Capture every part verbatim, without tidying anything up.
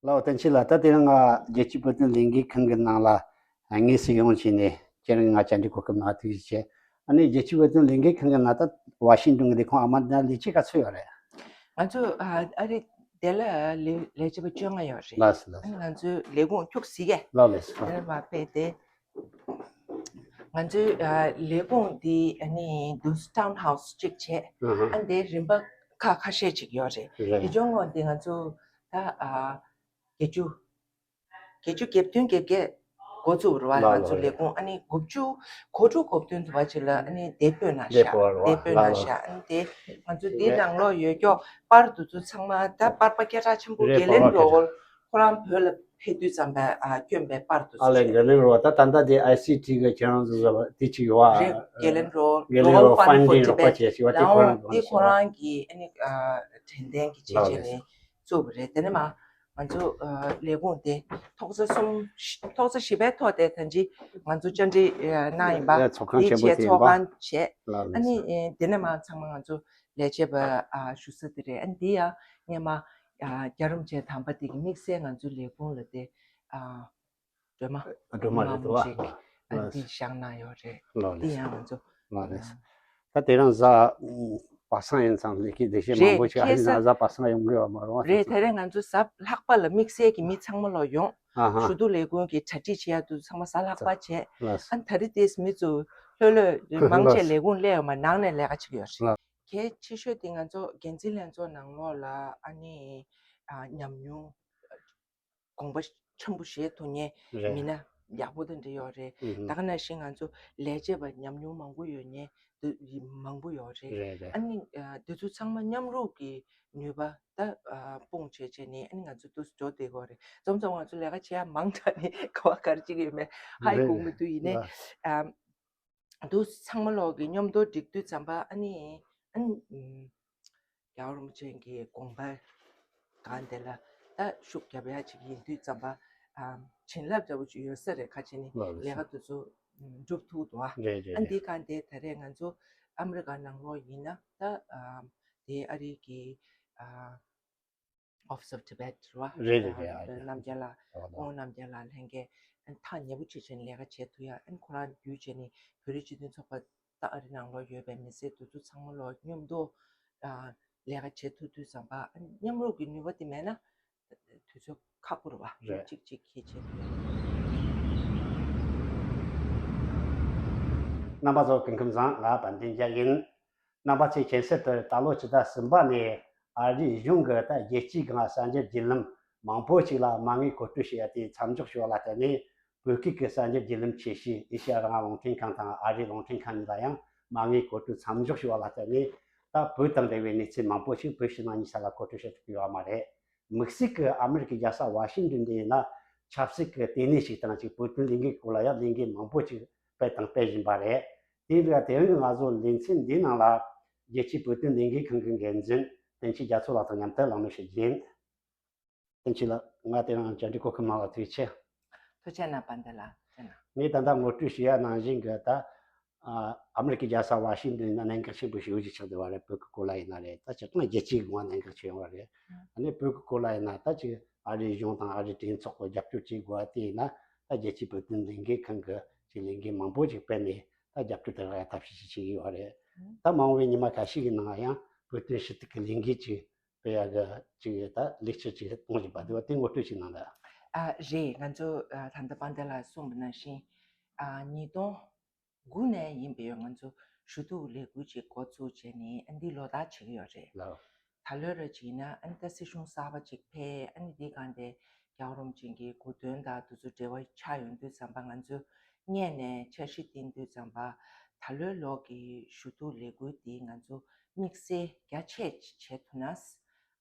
ལགས། བསྟན་ཆོས་ལགས། ད་དེ་རིང་ང་རྒྱལ་སྤྱིའི་བོད་དོན་ལས་འགུལ་ཁང་གི་ནང་ལ་དངོས་སུ་ཡོང་བྱས་ནས་ཁྱེད་རང་ང་བཅར་འདྲི་གོ་སྐབས་གནང་བ་ཐུགས་རྗེ་ཆེ། ཨ་ནི་རྒྱལ་སྤྱིའི་བོད་དོན་ལས་འགུལ་ཁང་གི་ནང་ད་ཝ་ཤིང་ཏོན་གི་ལས་ཁུངས་ཨ་མ་ན་ལས་བྱེད་ག་ཚོད་ཡོད་རེད། ང་ཚོ་ཨ་ཨ་རི་དེ་ལ་ལས་ལས་བྱེད་པ་བཅོ་ལྔ་ཡོད་རེད། ལགས་སོ་ལགས་ཨ་ནི་སོ། ང་ཚོའི་ལས་ཁུངས་ཁྱུག་ཟིག་གས། ལགས་ལགས་སོ། དེ་ལ་མ་དཔེ་དེ། ང་ཚོའི་ཨ་ལས་ཁུངས་འདི་ཨ་ནི་དུས་ཊའུན་ཧའུ་སི་གཅིག་བྱས། ཨ་ཧ། ཨ་འདི་རིམ་པ་ཁག་ཁ་ཤས་ཅིག་ཡོད་རེད། རེད། དེ་བྱུང་བ་འདི་ང་ཚོ་ད་ཨ་བརྒྱད་ཅུ་བརྒྱད་ཅུ་གྱ་བདུན་གྱ་བརྒྱད་འགོ་བཙུགས་རེད་བ། ལགས་ང་ཚོ་ལགས་ལས་ཁུངས་ཨ་ནི་དགུ་བཅུ་གོ་དྲུག་གོ་བདུན་དུ་བ་ཅིག་ལ་ཨ་ནི་དེ་སྤོས་ན་བསྡད་ཤག་པ་རེད་བ། དེ་སྤོས་ན་ལགས་ཤག་ཨ་ནི་དེ་ང་ཚོ་འདི་རེད། ནང་ལོགས་ཡོད་ཀྱོག་པར་དུ་ཚོ་ཚང་མ་ད་པར་པ་སྐད་གྲགས་ཆེན་པོ་རེད། རྒྱལ་པར་ལེན་པ་སྐད་རོལ་གྲགས། ཁོ་རང་བོད་ལ་ཕེབས་དུས་ཙམ་པ་ཨ་བསྐྱོན་པའི་པར་དུ་ཨ་ཚོ་ལས་རེད། རྒྱལ་ལེན་རོལ་པ་ད་ད་ལྟ་དེ་ཨའི་སི་ཊི་གི་ཁྱེད་རང་ཚོ་བཟོ་བ་དེ་ཅིག་ཡོད་ཨ། རེད། རྒྱལ་ལེན་རོལ་རྒྱལ་ལེན་Global རོལ་པ་Fund for ཕན་ཌིང་རོགས་པ་Tibet བྱས་ཤིག་བ་དེ་ལའོ་ཁོ་རང་དེ་ཁོ་རང་གི་ཨ་ནི་ཨ་དྲན་རྟེན་གྱི་ཆེད་ལགས་བྱས་ལགས། ནས་བཙུགས་པ་རེད། དེ་ནས་མ་ང་ཚོ་ཨ་ལས་ཁུངས་དེ་ཐོག་ས་གསུམ་ཐོག་ས་བཞི་པའི་ཐོག་དེ་ད་ཅི་ང་ཚོ་བཅར་འདྲི་ཨ་གནང་ཡིན་པ། ཨ་ཚོགས་ཁང་དེའི་ཆེན་པོ་ཆེད་དེ་ཡིན་པ། ཚོགས་ཁང་བྱས། ལགས་ཨ་ལགས་ནི་སོ། ཨེ་དེ་ནས་མ་ཚང་མ་ང་ཚོ་ལས་བྱེད་པ་ཨ་བཞུགས་ས་དེ་རེད། ཨ་ནི་དེ་ཡང་སྔས་མ་ཨ་རྒྱལ་རོམ་ཆེན་དམ་པ་དེ་གི་དམིགས་བསལ་ང་ཚོའི་ལས་ཁུངས་ལ་དེ་ཨ་སྒྲོལ་མ་སྒྲོལ་མ་རེད་མ་འདུག་མོ་ཨ། ཅིག་ཨ་ལགས་འདི་བཞག་གནང་ཡོད་རེད། ལགས་འདི་ལགས་ཡང་ང་ཚོ་ལགས་ལགས། ད་དེ་རིང་གཟའ་པ་སངས་ཡིན་ཙང་ལས་ཀའི་ལས་བྱེད་མང་རེད། པོ་ཅིག་ཨ་ཁ་རི་ན་སང་གཟའ་པ་སངས་ཡོང་གི་ཡོད་མ་རེད་བ། རེད། དེ་རིང་ང་ཚོ་གཟའ་ལྷག་པ་ལ་དམིགས་བསལ་གྱི་མི་ཚང་མ་ལོག་ཡོང་། ཨ་ཧ། ཞུ་གཏུག་ལས་ཁུངས་ཀྱི་གྲ་སྒྲིག་བྱེད་ཡ་དུ་ཚང་མ་གཟའ་ལྷག་པ་བྱས། ལགས་ཨ་ད་རེས་དེས་མི་ཚོ་ལྷོད་ལྷོད་མང་ཆེ་ལས་ཁུངས་སླེབས་ཡོད་མ་ནང་ནས་ལས་ཀ་བྱེད་ཀྱི་ཡོད་རེད། ལགས། གལ་ཆེ་ཤོས་དེ་ང་ཚོ་འགན་འཛིན་ལྷན་ཚོགས་ནང་ལོགས་ལ་ཨ་ནི་ཨ་ཉམས་མྱོང་དགོངས་པ་ཆེན་པོ་བཞེས་ཐུབ་མཁན་རེད། མི་སྣ་ཡག་པོ་དང་འདྲ་ཡོད་རེད། ཨུ་ཧུམ། ད་ག་ནང་བཞིན་ང་ཚོ་ལས་བྱེད་པ་ཉམས་མྱོང་མང་པོ་ཡོད་མཁན་དེ་མང་པོ་ཡོད་རེད། རེད་རེད། ཨ་ནི་ཨ་དེ་ཚོ་ཚང་མ་མཉམ་རུབ་ཀྱི་ནུས་པ་ད་ཨ་སྤུངས་བྱས་བྱས་ནས་ཨ་ནི་ང་ཚོ་དུས་སུ་འགྲོ་བསྡད་ཀྱི་ཡོད་རེད། མཚམས་མཚམས་ང་ཚོ་ལས་ཀ་བྱེད་ཡ་མང་དྲགས་ནས་ག་བ་ག་རེ་བྱེད་ཀྱི་ཡོད་མེད་ཧ་ཡི་རེད་གོ་མི་འདུག་ཡིན་ནའི་རེད། ཨ། དུ་ཚང་མ་ལོག་གི་མཉམ་དུ་སྒྲིག་དུས་ཙམ་པ་ཨ་ནི་ཨ་ནི་ཨམ་རྒྱལ་བ་རིན་པོ་ཆེ་གི་དགོངས་པ་གང་དེ་ལ་ད་ཤུགས་རྒྱབ་ཡ་ཅིག་ཡིན་དུས་ཙམ་པ་ཨམ་བྱིན་རླབས་འདྲ་བོ་ཅིག་ཡོད་ས་རེད། ཁ་ཆེ་ནི་ལགས་ལགས་ལས་ཀ་དེ་ཚོ་ཨམ་འགྲུབ་ཐུབ་འདུག་ཨ། རེད་རེད་ཨ་རེད། འདི་གང་དེ་ད་རེས་ང་ཚོ་ཨ་མི་རི་ཀ་ནང་ལོགས་ཡིན་ན་ད་ཨམ་དེ་ཨ་རི་གི་ཨ། Office of Tibet རེད་བ། རེད་རེད་རེད། ཨ་རེད། རྣམ་རྒྱལ་ལགས། རེད་བ། སྐུ་ངོ་རྣམ་རྒྱལ་ལགས་ལྷན་རྒྱས་ཐག་ཉེ་པོ་བྱས་བྱས་ནས་ལས་ཀ་བྱེད་ཐུབ་ཡ། ཨ་ནི་ཁོ་རང་བརྒྱུད་བྱས་ནས་བོད་རིགས་སྤྱི་མཐུན་ཚོགས་པ་ད་ཨ་རི་ནང་ལོགས་ཡོད་པའི་མི་སེར་དེ་ཚོ་ཚང་མ་ལོག་མཉམ་དུ་ཨ་ལས་ཀ་བྱེད་ཐུབ་དུས་ཙམ་པ་ཨ་ནི་མཉམ་རུབ་ཀྱི་ནུས་པ་དེ་མེད་ན་དུས་ཚོད་ཁག་པོ་རེད་བ། རེད། གཅིག་གཅིག་གིས་བྱེད་ཐུབ་ཡ། རྣམ་པ་ཚོ་སྐུ་ཁམས་བཟང་། ང་དཔལ་ལྡན་རྒྱལ་ཡིན། རྣམ་པ་ཚོས་མཁྱེན་གསལ་ལྟར་ད་ལོ་ཕྱི་ཟླ་གསུམ་པ་ནས་ཨ་རིའི་གཞུང་གིས་ད་རྒྱལ་སྤྱིའི་སྒང་གསར་འགྱུར་བརྒྱུད་ལམ་མང་པོ་ཞིག་ལ་མ་དངུལ་མཁོ་སྤྲོད་བྱས་ཏེ་མཚམས་འཇོག་བྱས་པ་ལ་བརྟེན་ནས་བོད་སྐད་ཀྱི་གསར་འགྱུར་བརྒྱུད་ལམ་ཆེ་ཤོས་ཨེ་ཤ་ཡ་རང་དབང་རླུང་འཕྲིན་ཁང་དང་ཨ་རིའི་རླུང་འཕྲིན་ཁང་གཉིས་ལ་ཡང་མ་དངུལ་མཁོ་སྤྲོད་མཚམས་འཇོག་བྱས་པ་ལ་བརྟེན་ནས་ད་བོད་དང་འབྲེལ་བའི་གནས་ཚུལ་མང་པོ་ཞིག་བོད་ཕྱི་ནང་གཉིས་ཆ་ལ་མཁོ་སྤྲོད་བྱེད་ཐུབ་ཀྱི་ཡོད་མ་རེད། དམིགས་བསལ་གྱི་ཨ་མི་རི་ཀའི་རྒྱལ་ས་ཝ་ཤིང་ཏོན་དུ་ཡིན་ན་ཆབ་སྲིད་ཀྱི་ལྟེ་གནས་ཤིག་དང་ཅིག་བོད་དོན་ལས་འགུལ་སྐོར་ལ་ཡང་ལས་འགུལ་མང་པོ་ཅིག་སྤེལ་དང་སྤེལ་བཞིན་པ་རེད། དེ་འདྲ་དེ་རིང་གི་ང་ཚོ་ལེ་ཚན་འདིའི་ནང་ལ་རྒྱལ་སྤྱིའི་བོད་དོན་ལས་འགུལ་ཁང་གི་འགན་འཛིན་བསྟན་ཆོས་རྒྱ་མཚོ་ལགས་དང་མཉམ་དུ་གླེང་མོལ་ཞུ་རྒྱུ་ཡིན། བསྟན་ཆོས་ལགས། ང་དེ་རིང་བཅར་འདྲི་གོ་སྐབས་གནང་བར་ཐུགས་རྗེ་ཆེ། ཐུགས་རྗེ་གནང་། དཔལ་ལྡན་ལགས། ཐུགས་རྗེ་གནང་། ངས་ད་ལྟ་ངོ་སྤྲོད་ཞུ་ཡ་ནང་བཞིན་གྱི་ད་ཨ་མི་རི་ཀའི་རྒྱལ་ས་ཝ་ཤིང་ཏོན་ན་གནད་འགག་ཆེན་པོ་ཞིག་ཆགས་བསྡད་པ་རེད། བོད་ཀྱི་སྐོར་ལ་ཡིན་ན་རེད། ད་སྤྱིར་བཏང་རྒྱལ་སྤྱིའི་སྒང་གནད་འགག་ཆེ་ཡོང་བ་རེད། ཨ་ནི་བོད་ཀྱི་སྐོར་ལ་ཡིན་ན་ད་ཅིག་ཨ་རིའི་གཞུང་དང་ཨ་རིའི་གྲོས་ཚོགས་ཀྱི་རྒྱབ་སྐྱོར་བྱེད་དགོས་པ་དེ་ཡིན་ན་ད་རྒྱལ་སྤྱིའི་བོད་དོན་ལས་འགུལ་ཁང་གི་ཅིག་ལས་འགུལ་མང་པོ་ཞིག་སྤེལ་ནས་ད་རྒྱབ་སྐྱོར་དེ་ལ་ཡང་ཐབས་ཤེས་ཤིག་བྱེད་ཀྱི་ཡོད་རེད། ད་མ་འོངས་པའི་ཉི་མ་ཁ་ཤས་ཀྱི་ནང་ཡང་བོད་དོན་ཞུ་གཏུག་གི་ལས་འགུལ་ཅིག་སྤེལ་ཡག་གི་ཅིག་ད་ལས་འཆར་ཅིག་གཏོང་བཞིན་པ་དེ་བ་དེ་ངོ་སྤྲོད་ཅིག་གནང་དང་། ཨ་རེད། ང་ཚོ་ཨ་ད་ལྟ་དཔལ་ལྡན་ལགས་གསུངས་པ་ནང་བཞིན་ཨ་ཉིས་སྟོང་དགུ་ནས་ཡིན་པའི་ང་ཚོ་ཞུ་གཏུག་ལས་འགུལ་ཅིག་འགོ་ཚུགས་བྱས་ནས་ཨ་འདི་ལོ་ལྟར་བྱེད་ཀྱི་ཡོད་རེད། ལགས། ད་ལོ་ར་ཅིག་ཡིན་ན་ཨ་ནི་ད་སྲིད་གཞུང་གསར་པ་ཅིག་ཕེབས། ཨ་ནི་འདི་གང་དེ་རྒྱལ་བ་རིན་པོ་ཆེ་གི་གོ་སྟོན་དང་དུས་ཚོད་འབྲེལ་བ་ཆགས་ཡོང་དུས་ཙམ་པ་ང་ཚོ་སྔས་ནས་འཆར་གཞི་བཏིང་དུས་ཙམ་པ་ད་ལོའི་ལོ་གི་ཞུ་གཏུག་ལས་འགུལ་འདི་ང་ཚོ་དམིགས་བསལ་རྒྱ་ཆེ་བྱེད་ཐུབ་ན།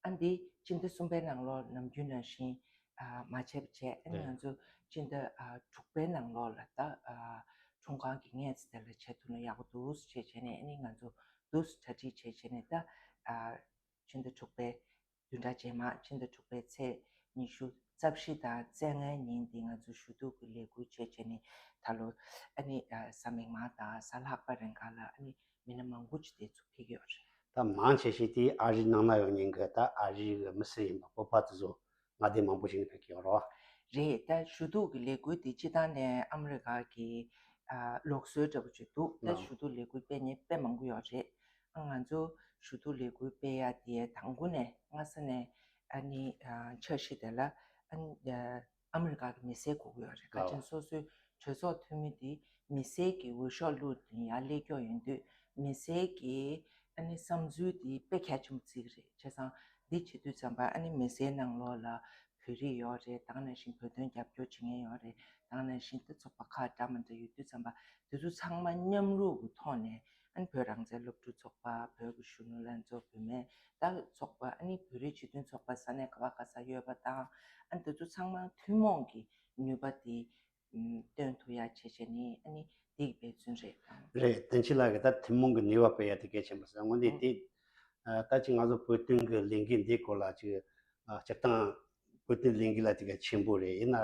ཨ་འདི་སྤྱི་ཟླ་གསུམ་པའི་ནང་ལོགས་ནམ་རྒྱུན་ནང་བཞིན་ཨ་མ་བྱས་པ་བྱས། ཨ་ནི་ང་ཚོ་སྤྱི་ཟླ་ཨ་དྲུག་པའི་ནང་ལོགས་ལ་ད་ཨ་འཁྲུངས་སྐར་གྱི་སྔས་ཚེ་དེ་ལ་བྱེད་ཐུབ་ན་ཡག་པོ་འདུག་ཟེར་བྱས་བྱས་ནས། ཨ་ནི་ང་ཚོ་འདུག་གྲ་སྒྲིག་བྱས་བྱས་ནས་ད་ཨ་ཕྱི་ཟླ་དྲུག་པའི་བདུན་ཕྲག་རྗེས་མ་ཕྱི་ཟླ་དྲུག་པའི་ཚེས་ཉི་ཤུ་རྩ་བཞི་དང་རྩ་ལྔའི་ཉིན་འདི་ང་ཚོ་ཞུ་གཏུག་གི་ལས་འགུལ་བྱས་བྱས་ནས་ད་ལོ་ཨ་ནི་ཨ་གཟའ་མིག་དམར་དང་གཟའ་ལྷག་པ་རིང་ག་ལ་ཨ་ནི་མི་སྣ་མང་པོ་ཅིག་དེ་ཚོ་ཕེབས་ཀྱི་ཡོད་རེད། ད་མང་ཆེ་ཤོས་དེ་ཨ་རིའི་ནང་ན་ཡོད་མཁན་གྱི་ད་ཨ་རིའི་མི་སེར་ཡིན་པ་བོད་པ་དེ་ཚོ་ མངའ་སྡེ་མང་པོ་ཞིག་ནས་ཕེབས་ཀྱི་ཡོད་རེད་བ། རེད། ད་ཞུ་གཏུག་གི་ལས་འགུལ་དེ་སྤྱི་བཏང་ནས་ཨ་མི་རི་ཀ་གི་ཨ་ལུགས་སྲོལ་འདྲ་པོ་ཅིག་འདུག་ད་ལགས། ཞུ་གཏུག་ལས་འགུལ་སྤེལ་མཁན་དཔེ་མང་པོ་ཡོད་རེད། ཨ་ང་ཚོ་ཞུ་གཏུག་ལས་འགུལ་སྤེལ་ཡ་དེ་དང་པོ་ནས་སྔ་ས་ནས་ཨ་ནི་ཨ་འཆར་གཞི་དེ་ལ་ཨ་ནི་ཨ་ཨ་མི་རི་ཀ་གི་མི་སེར་དགོས་ཀྱི་ཡོད་རེད། ཁ་ལགས། ཅན་སོ་སོའི་གྲོས་ཚོགས་འཐུས་མི་དེ་མི་སེར་གྱི་འོས་ཤོག་བླུགས་ནས་ཡར་སླེབས་ཀྱོག་ཡོང་དུས་མི་སེར་གྱི་ཨ་ནི་བསམ་ཚུལ་དེ་དཔེ་གལ་ཆེན་པོ་བརྩི་གི་རེད། བྱས་ཙང་འདི་བྱེད་དུས་ཙམ་པ་ཨ་ནི་མི་སེར་ནང་ལོགས་ལ་བོད་རིགས་ཡོད་རེད། ད་ག་ནང་བཞིན་བོད་དོན་རྒྱབ་སྐྱོར་བྱེད་མཁན་ཡོད་རེད། ད་ག་ནང་བཞིན་དེ་ཚོགས་པ་ཁག་འདྲ་མི་འདྲ་ཡོད་དུས་ཙམ་པ་དེ་ཚོ་ཚང་མ་མཉམ་རུབ་ཀྱི་ཐོག་ནས་ཨ་ནི་བོད་རང་བཙན་སློབ་ཕྲུག་ཚོགས་པ། བོད་ཀྱི་གཞོན་ནུ་ལྷན་ཚོགས། བུད་མེད་ད་ཚོགས་པ། ཨ་ནི་བོད་རིགས་སྤྱི་མཐུན་ཚོགས་པ་ས་གནས་ག་བ་ག་ས་ཡོད་པ་དང་། ཨ་ནི་དེ་ཚོ་ཚང་མ་ཐུན་མོང་གི་ནུས་པ་དེ་ཨམ་བཏོན་ཐུབ་ཡ་བྱས་བྱས་ནས་ཨ་ནི་འདི་གི་འབད་བརྩོན་རེད། རེད། བསྟན་ཆོས་ལགས་ཀྱིས་ད་ཐུན་མོང་གི་ནུས་པ་སྤེལ་ཡ་དེ་གལ་ཆེན་པོ་ཟེར། དངོས་གནས་དེ་ཨ་ད་ཅིག་ང་ཚོ་བོད་དོན་གྱི་ལས་འགུལ་འདིའི་སྐོར་ལ་ཅིག་ཨ་སྤྱིར་བཏང་བོད་དོན་ལས་འགུལ་ལ་དེ་ག་ཆེན་པོ་རེད། ཡིན་ན་ཨ་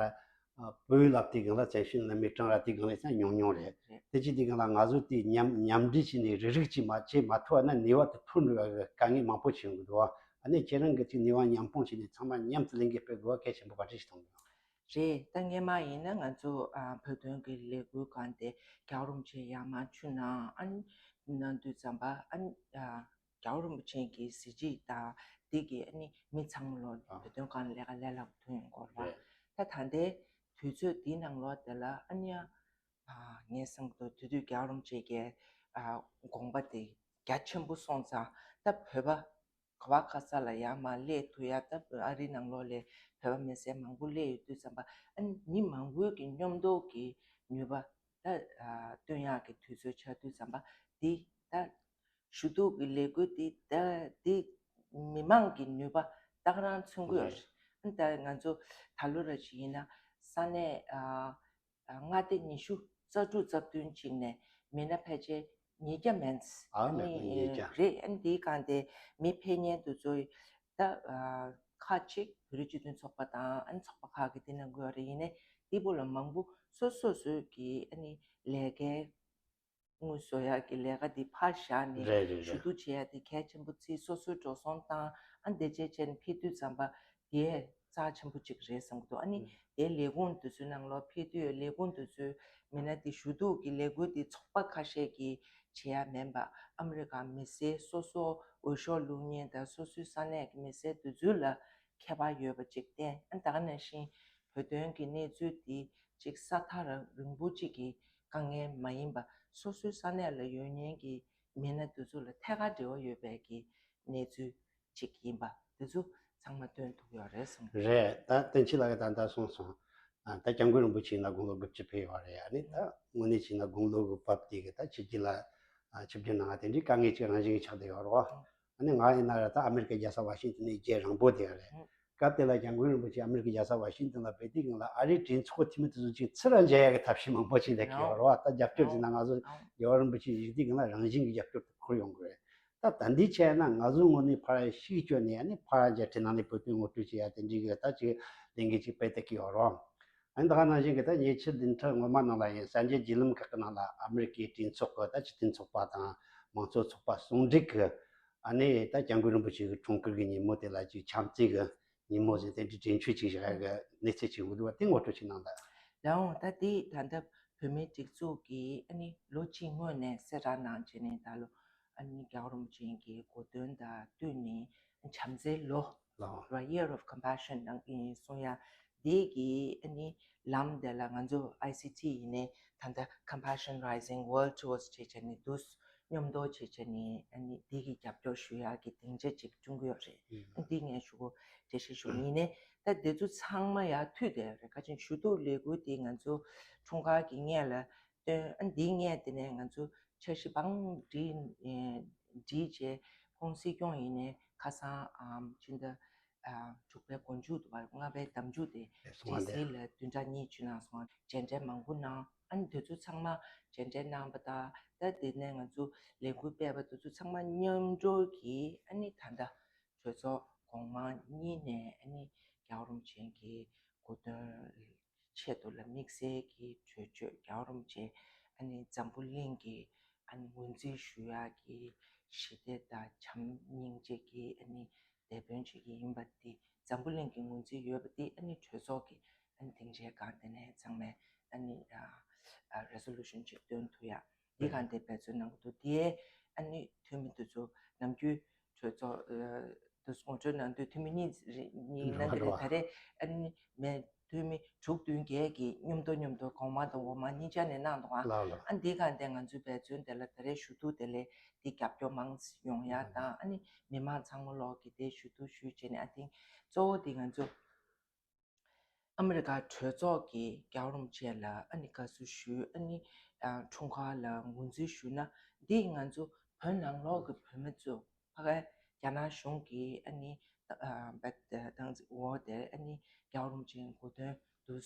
བོད་ཡིག་སློབ་དེབ་སྒང་ལ་བཙན་བྱོལ་ནང་མི་གྲངས་ར་དེ་སྒང་ལ་ཡང་ཉུང་ཉུང་རེད། རེད། དེ་ཅི་དེ་སྒང་ལ་ང་ཚོ་དེ་མཉམ་མཉམ་འབྲེལ་བྱས་ནས་རིག་རིག་ཅིག་མ་བྱེད་མ་ཐུབ་པ་ན་ནུས་པ་དེ་འཕུར་འགྲོ་བའི་དཀའ་ངལ་མང་པོ་བྱུང་གི་འདུག་ཨ་ནི་ཁྱེད་རང་གིས་ཅིག་ནུས་པ་མཉམ་སྤུངས་བྱས་ནས་ཚང་མ་མཉམ་དུ་ལས་འགུལ་སྤེལ་དགོས་པ་གལ་ཆེན་པོ་ག་འདྲ་ཞིག་མཐོང་གི་ཡོད། རེད། ད་སྔོན་མ་ཡིན་ན་ང་ཚོ་ཨ་བོད་དོན་གྱི་ལས་འགུལ་སྒང་དེ་རྒྱལ་བ་རིན་པོ་ཆེ་ཡར་མར་ཆུ་ནང་ཨ་ནི་གནང་དུས་ཙམ་པ་ཨ་ནི་ཨ་རྒྱལ་བ་རིན་པོ་ཆེ་གི་གཟི་བརྗིད་དང་འདི་གི་ཨ་ནི་མི་ཚང་མ་ལོ་ཨ་བོད་དོན་སྒང་ལ་ལས་ཀ་ལས་སླ་པོ་ཐོན་ཡོང་གི་ཡོད་རེད་བ། རེད། ད་ད་ལྟའི་དུས་ཚོད་འདི་ནང་ལོགས་དེ་ལ་ཨ་ནི་ཨ་ངས་བསམ་གྱི་འདུག་དེ་དུས་རྒྱལ་བ་རིན་པོ་ཆེ་གི་ཨ་དགོངས་པ་དེ་རྒྱ་ཆེན་པོ་སོང་ཙང་ད་བོད་པ་ག་བ་ག་ས་ལ་ཡར་མར་སླེབས་ཐུབ་ཡ། ད་ཨ་རིའི་ནང་ལོགས་ལ་བོད་པ་མི་སེར་མང་པོ་སླེབས་ཡོད་དུས་ཙམ་པ་ཨ་ནི་མི་མང་པོའི་གི་མཉམ་འདོགས་ཀྱི་ནུས་པ་ད་ཨ་སྟོན་ཡག་གི་དུས་ཚོད་ཆགས་དུས་ཙམ་པ་འདི་ད་ཞུ་གཏུག་གི་ལས་འགུལ་འདི་ད་འདི་མི་མང་གི་ནུས་པ་ད་ག་རང་མཚོན་གྱི་ཡོད་རེད། ཨ་ནི་ད་ང་ཚོ་ད་ལོ་ར་ཅིག་ཡིན་ན་ས་གནས་ཨ་ཨ་མངའ་སྡེ་ཉི་ཤུ་རྩ་དྲུག་རྩ་བདུན་ཅིག་ནས་མི་སྣ་ཕལ་ཆེར་ཉིས་བརྒྱ་མན། ཨ་ཨ་ནི་ཉིས་བརྒྱ་རེད། ཨ་ནི་དེའི་སྒང་དེ་མི་ཕེབས་མཁན་དེ་ཚོ་ད་ཨ་ཁག་ཅིག་བོད་རིགས་སྤྱི་མཐུན་ཚོགས་པ་དང་ཨ་ནི་ཚོགས་པ་ཁག་གི་དེ་ནང་གི་ཡོད་རེད། ཡིན་ནའི་དེ་བོ་ལ་མང་པོ་སོ་སོ་སོའི་གི་ཨ་ནི་ལས་ཀའི་དངུལ་བཟོ་ཡག་གི་ལས་ཀ་འདི་ཕར་བཞག་ནས་རེད་རེད་ཞུ་རེད། གཏུག་བྱེད་ཡག་འདི་གལ་ཆེན་པོ་བརྩིས། སོ་སོའི་འགྲོ་སོང་བཏང་ཨ་འདི་བྱས་བྱས་ནས་ཕེབས་དུས་ཙམ་པ་དེ་རྩ་ཆེན་པོ་གཅིག་རེད་བསམ་གྱི་འདུག་ཨ་ནི་ཨུ། དེ་ལས་ཁུངས་དེ་ཚོའི་ནང་ལོགས་ཕེབས་དུས་ལས་ཁུངས་དེ་ཚོའི་མི་སྣ་དེ་ཞུ་གཏུག་གི་ལས་འགུལ་དེ་ཚོགས་པ་ཁ་ཤས་ཀྱིས་བྱེད་ཡག་མིན་པ་ཨ་མི་རི་ཀ་མི་སེར་སོ་སོ་འོས་ཤོག་བླུག་མཁན་དང་སོ་སོའི་ས་གནས་ཀྱི་མི་སེར་དེ་ཚོ་ལ་ཁྱད་པར་ཡོད་པ་གཅིག་བསྟན། ཨ་ད་ག་ནང་བཞིན་བོད་དོན་གྱི་གནས་ཚུལ་དེ་གཅིག་ས་ཐག་རིང་པོ་གཅིག་གི་དཀའ་ངལ་མ་ཡིན་པ་སོ་སོའི་ས་གནས་ལ་ཡོད་མཁན་གྱི་མི་སྣ་དེ་ཚོ་ལ་ཐད་ཀར་འབྲེལ་བ་ཡོད་པའི་གི་གནས་ཚུལ་གཅིག་ཡིན་པ་དེ་ཚོ་ཚང་མ་སྟོན་ཐུབ་ཡོད་རེད་བསམ་གྱི་འདུག་རེད། ད་བསྟན་ཆོས་ལགས་ཀྱིས་ད་ལྟ་གསུངས་སོང་། ཨ་ད་སྐྱབས་མགོན་རིན་པོ་ཆེ་ཡིན་ན་དགུང་ལོ་དགུ་བཅུ་ཕེབས་ཡོད་རེད། ཨ་ནི་ད་དངོས་གནས་བྱས་ན་དགུང་ལོ་གི་བབ་དེ་གི་ད་ཕྱི་རྒྱལ་ལ་ཨ་ཆིབས་བསྒྱུར་གནང་བ་དེ་འདྲའི་དཀའ་ངལ་ཅིག་རང་བཞིན་གྱིས་ཆགས་བསྡད་ཡོད་རེད་བ། ཨ་ནི་ང་ཡིན་ན་ར་ད་ཨ་མི་རི་ཀའི་རྒྱལ་ས་ཝ་ཤིང་ཏོན་ནས་རྒྱལ་རིང་པོ་དེ་རེད། སྐབས་དེ་ལ་སྐྱབས་མགོན་རིན་པོ་ཆེ་ཨ་མི་རི་ཀའི་རྒྱལ་ས་ཝ་ཤིང་ཏོན་ལ་ཕེབས་དུས་སྒང་ལ་ཨ་རིའི་གྲོས་ཚོགས་འཐུས་མི་དེ་ཚོ་ཅིག་ཚུར་ར་མཇལ་ཡག་གི་ཐབས་ཤེས་མང་པོ་བྱས་བསྡད་ཀྱི་ཡོད་རེད་བ། ད་རྒྱབ་སྐྱོར་ཟེར་ན་ང་ཚོ་རྒྱལ་བ་རིན་པོ་ཆེ་བཞུགས་དུས་སྒང་ལ་རང་བཞིན་གྱི་རྒྱབ་སྐྱོར་དེ་འཁོར་ཡོང་གི་རེད། ད་ད་འདི་བྱས་ན་ང་ཚོ་དངོས་གནས་ཕར་ཤུགས་བསྐྱོན་ནས་ཨ་ནི་ཕར་རྒྱལ་ཁྲིམས་ནང་ནས་བོད་དོན་ངོ་སྤྲོད་བྱེད་ཡ་དེ་འདྲའི་གི་ད་ཅིག་ལས་འགུལ་ཅིག་སྤེལ་བསྡད་ཀྱི་ཡོད་རེད། ཨ་ནི་ད་ག་ནང་བཞིན་གི་ད་ཉེ་ཆར་བདུན་ཕྲག་སྔོན་མ་ནང་ལ་ཡིན་གསར་འགྱུར་བརྒྱུད་ལམ་ཁག་གི་ནང་ལ་ཨ་མི་རི་ཀའི་གྲོས་ཚོགས་ཀྱི་ད་སྤྱི་མཐུན་ཚོགས་པ་དང་མང་གཙོ་ཚོགས་པ་ཟུང་འབྲེལ་གྱི་ཨ་ནི་ད་སྐྱབས་མགོན་རིན་པོ་ཆེ་གི་འཁྲུངས་སྐར་གྱི་ཉིན་མོ་དེ་ལ་ཅིག་བྱམས་བརྩེ་གི་ཉིན་མོ་ཟེར་དེ་འདྲའི་གྲོས་ཆོད་ཅིག་བཞག་གི་གནས་ཚུལ་ཅིག་འདུག་བ། དེ་ངོ་སྤྲོད་ཅིག་གནང་དང་། ཡང་ད་དེ་ད་ལྟ་བོད་མིའི་སྒྲིག་འཛུགས་ཀྱིས་ཨ་ནི་ལོ་གཅིག་སྔོན་ནས་གསལ་བསྒྲགས་གནང་བྱས་ནས་ད་ལོ་ཨ་ནི་རྒྱལ་བ་རིན་པོ་ཆེ་གི་གོ་སྟོན་དང་བསྟུན་ནས་བྱམས་བརྩེའི་ལོ། ལོ། ར་Year of Compassion གནང་གི་ཡིན་གསུང་ཡ། དེ་གི་ཨ་ནི་ལམ་དེ་ལ་ང་ཚོ་ཨའི་སི་ཊི་ཡིན་ནའི་ད་ལྟ་Compassion Rising World Tours བྱས་བྱས་ནས་འདུག་མཉམ་དུ་བྱས་བྱས་ནས་ཨ་ནི་འདི་གི་རྒྱབ་སྐྱོར་ཞུ་ཡག་གི་སྡིངས་ཆ་ཅིག་བསྐྲུན་གྱི་ཡོད་རེད། ཨ་འདི་ངས་ཞུ་གོ་འགྲེལ་བཤད་ཞུ་ཡིན་ནའི་ད་འདི་ཚོ་ཚང་མ་ཡར་མཐུད་བསྡད་ཡོད་རེད། ཁ་ཅིག་ཞུ་གཏུག་ལས་འགུལ་འདི་ང་ཚོ་འཁྲུངས་སྐར་གྱི་སྔོན་ལ་སྟོན། ཨ་འདིའི་སྔོན་དེ་ནས་ང་ཚོ་འཆར་གཞི་བང་བསྒྲིགས་བསྒྲིགས་བྱས་ཁོང་སྲིད་སྐྱོང་ཡིན་ནའི་ཁ་སང་ཨམ་ཕྱི་ཟླ་ཨ་དྲུག་པའི་མགོ་མཇུག་ཏུ་བར་ལྔ་པའི་ཟླ་མཇུག་དེ་སོང་བ་ཌི་སི་ལ་བདུན་ཕྲག་གཉིས་བཅུ་གནང་སོང་། མཇལ་འཕྲད་མང་པོ་གནང་། ཨ་ནི་དེ་ཚོ་ཚང་མ་མཇལ་འཕྲད་གནང་པ་དང་ད་དེ་ནས་ང་ཚོ་ལས་འགུལ་སྤེལ་བ་དེ་ཚོ་ཚང་མ་མཉམ་འགྲོ་གིས་ཨ་ནི་ད་ལྟ་གྲོས་ཚོགས་གོང་མ་གཉིས་ནས་ཨ་ནི་རྒྱལ་བ་རིན་པོ་ཆེ་གི་གོ་སྟོན་ཆེད་དུ་ལ་དམིགས་བསལ་གྱི་གྲོས་ཆོད། རྒྱལ་བ་རིན་པོ་ཆེ་ཨ་ནི་འཛམ་བུ་གླིང་གི་ཨ་ནི་ངོས་འཛིན་ཞུ་ཡག་གི་ཞི་བདེ་དང་བྱམས་སྙིང་རྗེ་གི་ཨ་ནི་ དེབ་དཔོན་ཅིག་ཡིན་པ་དེ་འཛམ་བུ་གླིང་གི་ངོས་འཛིན་ཡོད་པ་དེ་ཨ་ནི་གྲོས་ཚོགས་ཀྱི་ཨ་ནི་སྡིངས་ཆའི་སྒང་དེ་ནས་ཚང་མས་ཨ་ནི་resolution་ཅིག་བཏོན་ཐུབ་ཡ། འདི་སྒང་དེ་འབད་བརྩོན་གནང་གི་འདུག་དེ་ཨ་ནི་འཐུས་མི་དེ་ཚོ་ནམ་རྒྱུན་གྲོས་ཚོགས་དུ་ངོ་སྤྲོད་གནང་དུས་འཐུས་མི་གཉིས་རེ་གཉིས་གནང་གི་རེད། ད་རེས་ཨ་ནི་མེད། འཐུས་མི་དྲུག་བདུན་བརྒྱད་ཀྱིས་མཉམ་དུ་མཉམ་དུ་གོང་མ་དང་འོག་མ་གཉིས་ཆ་ནས་གནང་འདུག་ཨ། ལགས་ལགས། ཨ་འདི་ག་འདི་ང་ཚོའི་འབད་བརྩོན་དེ་ལ་ད་རེས་ཞུ་གཏུག་དེ་ལས་འདི་རྒྱབ་སྐྱོར་མང་ཙམ་ཡོང་ཡ་དང་། ཨ་ནི་མི་མང་ཚང་མ་ལོག་གི་དེ་ཞུ་གཏུག་ཞུས་བྱས་ནས། ཨ་ཐིང་གཙོ་བོ་འདི་ང་ཚོ་ཨ་མི་རི་ཀ་གྲོས་ཚོགས་ཀྱི་རྒྱལ་བ་རིན་པོ་ཆེ་ལ་ཨ་ནི་དགའ་བསུ་ཞུ། ཨ་ནི་ཨ་འཁྲུངས་སྐར་ལ་ངོས་འཛིན་ཞུ་ན། འདི་ང་ཚོ་བོད་ནང་ལོགས་ཀྱི་བོད་མི་ཚོ་ཕ་གའི་རྒྱ་ནག་གཞུང་གིས་ཨ་ནི་ཨ་བད་བཏང་འོག་དེར་ཨ་ནི་རྒྱལ་བ་རིན་པོ་ཆེའི་གོ་སྟོན་དུ་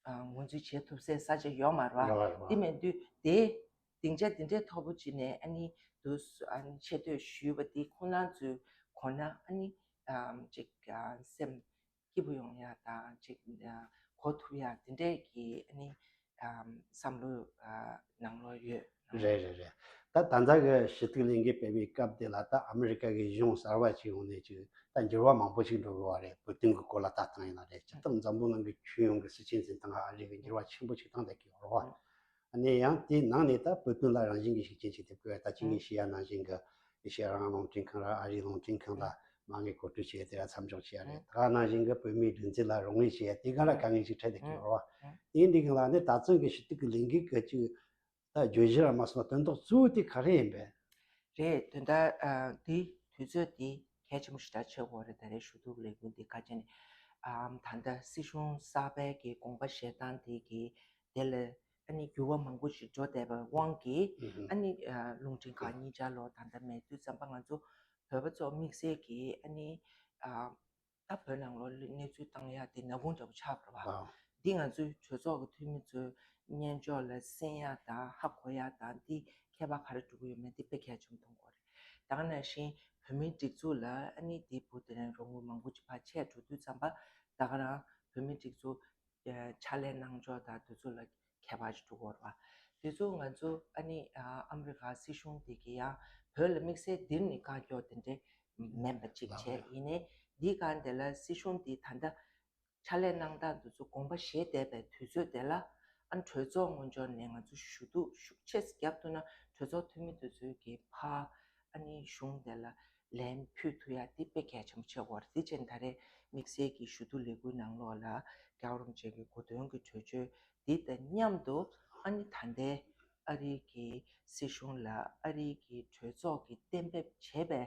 ཨ་ངོས་འཛིན་བྱེད་ཐུབ་སའི་ས་ཆ་ཡོད་མ་རེད་བ། རེད་བ། དེ་མིན་དུས་དེ་སྡིངས་ཆ་དེ་འདྲའི་མཐོ་པོ་ཅིག་ནས་ཨ་ནི་དུ་ཨ་ནི་ཆེ་བསྟོད་ཞུས་པ་དེ་ཁོང་རང་ཚོའི་གོ་ན་ཨ་ནི་ཨ་ཅིག་ཨ་སེམས་སྐྱིད་པོ་ཡོང་ཡ་དང་ཅིག་ཨ་གོ་ཐུབ་ཡ་དེ་འདྲའི་གི་ཨ་ནི་ཨ་བསམ་བློ་ཨ་ནང་ལོགས་ཡོད། རེད་རེད་རེད། ད་ད་ལྟ་གི་ཞུ་གཏུག་ལས་འགུལ་སྤེལ་བའི་སྐབས་དེ་ལ་ད་ཨ་མི་རི་ཀ་གི་གཞུང་གསར་བ་ཅིག་ཡོང་ནས་ཅིག་ད་འགྱུར་བ་མང་པོ་ཞིག་འགྲོ་དགོས་པ་རེད། བོད་དོན་གྱི་སྐོར་ལ་ལྟ་སྟངས་ཡིན་ན་རེད། སྤྱིར་བཏང་འཛམ་བུ་གླིང་གི་ཁྱོན་ཡོངས་ཀྱི་སྲིད་བྱུས་འཛིན་སྟངས་ཨ་རི་གི་འགྱུར་བ་ཆེན་པོ་ཞིག་བཏང་བསྡད་ཀྱི་ཡོད་རེད་བ། ཨ་ནི་ཡང་དེའི་ནང་ནས་ད་བོད་དོན་ལ་རང་བཞིན་གྱི་ཤུགས་རྐྱེན་ཞིག་ཐེབས་ཀྱི་ཡོད། ད་ཅི་ངས་ཞུ་ཡ་ནང་བཞིན་གྱི་ཨེ་ཤེ་ཡ་རང་དབང་རླུང་འཕྲིན་ཁང་ར་ཨ་རིའི་རླུང་འཕྲིན་ཁང་ལ་མ་ངས་གོ་སྒྲིག་བྱས་དེ་ར་མཚམས་འཇོག་བྱས་རེད། ད་ག་ནང་བཞིན་གྱི་བོད་མིའི་སྒྲིག་འཛུགས་ལ་རོགས་དངུལ་བྱས་དེ་ག་ལ་དཀའ་ངལ་ཞིག་འཕྲད་བསྡད་ཀྱི་ཡོད་རེད་བ། དེ་འདི་ག་ལ་ནི་ད་ཚང་གི་ཞུ་གཏུག་གི་ལས་འགུལ་གྱི་ཅིག་ད་བརྗོད་གཞི་ར་མ་སོང་བ་དོན་དག་གཙོ་བོ་དེ་ག་རེ་ཡིན་པས། རེད། དོན་དག་ཨ་འདི་དུས་ཚོད་འདི་གལ་ཆེན་པོ་ཞེ་དྲག་ཆགས་ཀྱི་ཡོད་རེད། ད་རེས་ཞུ་གཏུག་ལས་འགུལ་འདི་ག་ཅི་ནས་ཨ་ད་ལྟ་སྲིད་གཞུང་གསར་པའི་གི་དགོངས་པ་བཞེས་སྟངས་འདི་གི་དེ་ལ་ཨ་ནི་འགྱུར་བ་མང་པོ་ཞིག་འགྲོ་བསྡད་པའི་དབང་གིས་ཨ་ནི་ཨ་རླུང་འཕྲིན་ཁང་གཉིས་ཆར་ལོ་ད་ལྟ་མེད་དུས་ཙམ་པ་ང་ཚོ་བོད་པ་ཚོ་དམིགས་བསལ་གྱིས་ཨ་ནི་ཨ་ད་བོད་ནང་ལོགས་གནས་ཚུལ་བཏང་ཡག་དེ་ནག་ཁུང་འདྲ་པོ་ཆགས་པ་རེད་བ། འདི་ང་ཚོའི་གྲོས་ཚོགས་ཀྱི་འཐུས་མི་ཚོའི་སྙན་ཅོག་ལ་གསན་ཡག་དང་ཧ་གོ་ཡག་དང་འདི་ཁྱད་པར་ག་རེ་འགྲོ་གི་ཡོད་མེད་འདི་དཔེ་གལ་ཆེན་པོ་མཐོང་གི་ཡོད་རེད། ད་ག་ནང་བཞིན་བོད་མིའི་སྒྲིག་འཛུགས་ལ་ཨ་ནི་འདི་བུ་དེ་རིང་རོགས་དངུལ་མང་པོ་ཅིག་ཕར་ཆད་འགྲོ་དུས་ཙམ་པ་ད་ག་རང་བོད་མིའི་སྒྲིག་འཛུགས་ཕྱག་ལས་གནང་ཕྱོགས་དང་དེ་ཚོ་ལ་ཁྱད་པར་ཅིག་འགྲོ་གི་ཡོད་རེད་བ། དེ་ཚོ་ང་ཚོ་ཨ་ནི་ཨ་ཨ་མི་རི་ཀ་སྲིད་གཞུང་དེ་གི་ཡང་བོད་ལ་དམིགས་བསལ་འདིར་ནི་བཀའ་བཀྱོག་དེ་འདྲས་མེད་པ་ཅིག་བྱས། ཡིན་ནའི་འདི་ག་འདི་ལ་སྲིད་གཞུང་འདི་ད་ལྟ་ཕྱག་ལས་གནང་སྟངས་འདི་ཚོ་དགོངས་པ་བཞེས་བསྡད་པའི་དུས་ཚོད་དེ་ལ་ཨ་ནི་གྲོས་ཚོགས་ངོས་ཕྱོགས་ནས་ང་ཚོ་ཞུ་གཏུག་ཤུགས་ཆེ་ཙམ་བརྒྱབ་ཐུབ་ན་གྲོས་ཚོགས་འཐུས་མི་དེ་ཚོའི་གི་ཕར་ཨ་ནི་གཞུང་དེ་ལ་ལན་ཕུལ་ཐུབ་ཡ་དེ་དཔེ་གལ་ཆེན་པོ་ཆགས་ཀྱི་ཡོད་རེད། དེ་བྱས་ད་རེས་དམིགས་བསལ་གྱི་ཞུ་གཏུག་ལས་འགུལ་ནང་ལོགས་ལ་རྒྱལ་བ་རིན་པོ་ཆེ་གི་གོ་སྟོན་གྱི་གྲོས་ཆོད་འདི་དང་མཉམ་དུ་ཨ་ནི་ད་ལྟའི་ཨ་རི་གི་སྲིད་གཞུང་ལ་ཨ་རི་གི་གྲོས་ཚོགས་ཀྱིས་གཏན་འབེབས་བྱས་པའི་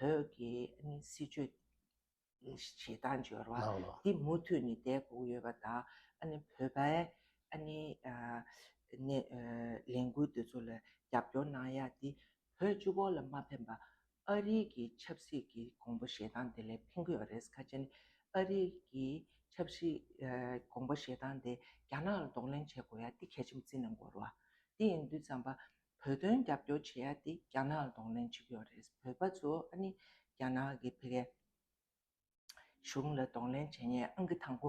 བོད་ཀྱི་ཨ་ནི་སྲིད་བྱུས་བྱེད་སྟངས་ཅིག་ཡོད་རེད་བ། ལགས་ལགས། འདི་མུ་མཐུད་ནས་བསྡད་དགོས་ཀྱི་ཡོད་པ་དང་། ཨ་ནི་བོད་པའི་ཨ་ནི་ཨ་ནི་ཨ་ལས་འགུལ་དེ་ཚོ་ལ་རྒྱབ་སྐྱོར་གནང་ཡ་འདི་བོད་གཅིག་པོ་ལ་མ་ཕན་པ་ཨ་རི་གི་ཆབ་སྲིད་ཀྱི་དགོངས་པ་བཞེས་སྟངས་དེ་ལ་ཕན་གྱི་ཡོད་རེད། ག་ཅི་ནས་ཨ་རི་གི་ཆབ་སྲིད་ཨ་དགོངས་པ་བཞེས་སྟངས་དེ་རྒྱ་ནག་ལ་གདོང་ལེན་བྱེད་དགོས་ཡ་འདི་གལ་ཆེན་པོ་བརྩི་གནང་དགོས་རེད་བ། དེ་ཡིན་དུས་ཙམ་པ་བོད་དོན་རྒྱབ་སྐྱོར་བྱེད་ཡ་འདི་རྒྱ་ནག་ལ་གདོང་ལེན་བྱེད་ཀྱི་ཡོད་རེད། བོད་པ་ཚོ་ཨ་ནི་རྒྱ་ནག་གི་ཕ་གའི་གཞུང་ལ་གདོང་ལེན་བྱེད་མཁན་ཨང་ཀི་དང་པོ་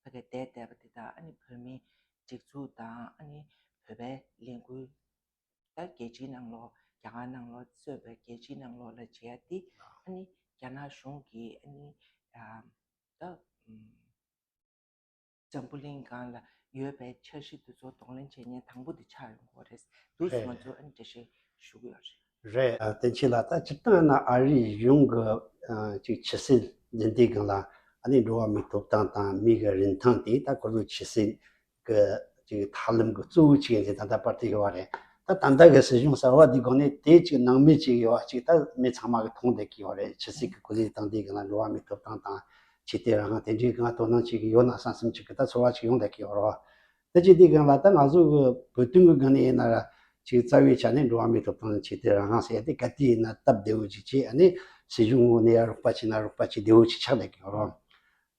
ཕ་གི་བསྡད་བསྡད་པ་དེ་དག་ཨ་ནི་བོད་མིའི་སྒྲིག་འཛུགས་དང་ཨ་ནི་བོད་པའི་ལས་འགུལ་ད་རྒྱལ་སྤྱིའི་ནང་ལོགས་རྒྱ་གར་ནང་ལོགས་གཙོས་པའི་རྒྱལ་སྤྱིའི་ནང་ལོགས་ལ་བྱེད་ཡ་དེ་ཨ་ནི་རྒྱ་ནག་གཞུང་གིས་ཨ་ནི་ཨ་ད་ཨམ། འཛམ་བུ་གླིང་སྒང་ལ་ཡོད་པའི་འཆར་གཞི་དེ་ཚོ་གདོང་ལེན་བྱེད་མཁན་དང་པོ་དེ་ཆགས་ཡོང་གི་རེད། འདུག་སེ་ང་ཚོ་ཨ་ནི་འགྲེལ་བཤད་ཞུ་གི་ཡོད་རེད། རེད། ཨ་བསྟན་ཆོས་ལགས། ད་སྤྱིར་བཏང་ན་ཨ་རིའི་གཞུང་གི་ཨ་ཅིག་ཆབ་སྲིད་འཛིན་དེ་སྒང་ལ་ཨ་ནི་འགྲོ་བ་མིའི་ཐོབ་ཐང་དང་མི་གི་རིན་ཐང་དེ་ད་ཁོ་ཚོ་ཆབ་སྲིད་ཀྱི་ཅིག་ཐབས་ལམ་གྱི་གཙོ་བོ་ཅིག་ཡིན་ཟེར་ད་ལྟ་བར་དུ་ཡོད་པ་རེད། ད་ད་ལྟ་གི་སྲིད་གཞུང་གསར་བ་འདི་སྒང་ནས་དེ་ཅིག་སྣང་མེད་ཅིག་ཡོད་པ་ཅིག་ད་མི་ཚང་མ་གིས་མཐོང་བསྡད་ཀྱི་ཡོད་རེད། ཆབ་སྲིད་ཀྱི་གོ་སྒྲིག་སྟངས་འདི་སྒང་ལ་འགྲོ་བ་མིའི་ཐོབ་ཐང་དང་ཆོས་དད་རང་དབང་དེ་འདྲའི་སྒང་དོ་སྣང་བྱེད་ཀྱི་ཡོད་ན་བསམ་བསམ་ཅིག་གི་ད་ཚོར་བ་ཅིག་ཡོང་བསྡད་ཀྱི་ཡོད་རེད་བ། ད་ཅི་འདི་སྒང་ལ་ད་ང་ཚོ་གི་བོད་དོན་གྱི་སྒང་ནས་ཡིན་ན་ར་ཅིག་རྩ་བའི་ཆ་ནས་འགྲོ་བ་མིའི་ཐོབ་ཐང་ཆོས་དད་རང་དབང་ཟེར་ཡ་དེ་ག་དུས་ཡིན་ན་སྟབས་བདེ་བོ་ཅིག་བྱས། ཨ་ནི་སྲིད་གཞུང་ངོས་ནས་ཡ་རོགས་པ་བྱས་ན་རོགས་པ་བྱས་བདེ་བོ་ཅིག་ཆགས་བསྡད་ཀྱི་ཡོད་རེད།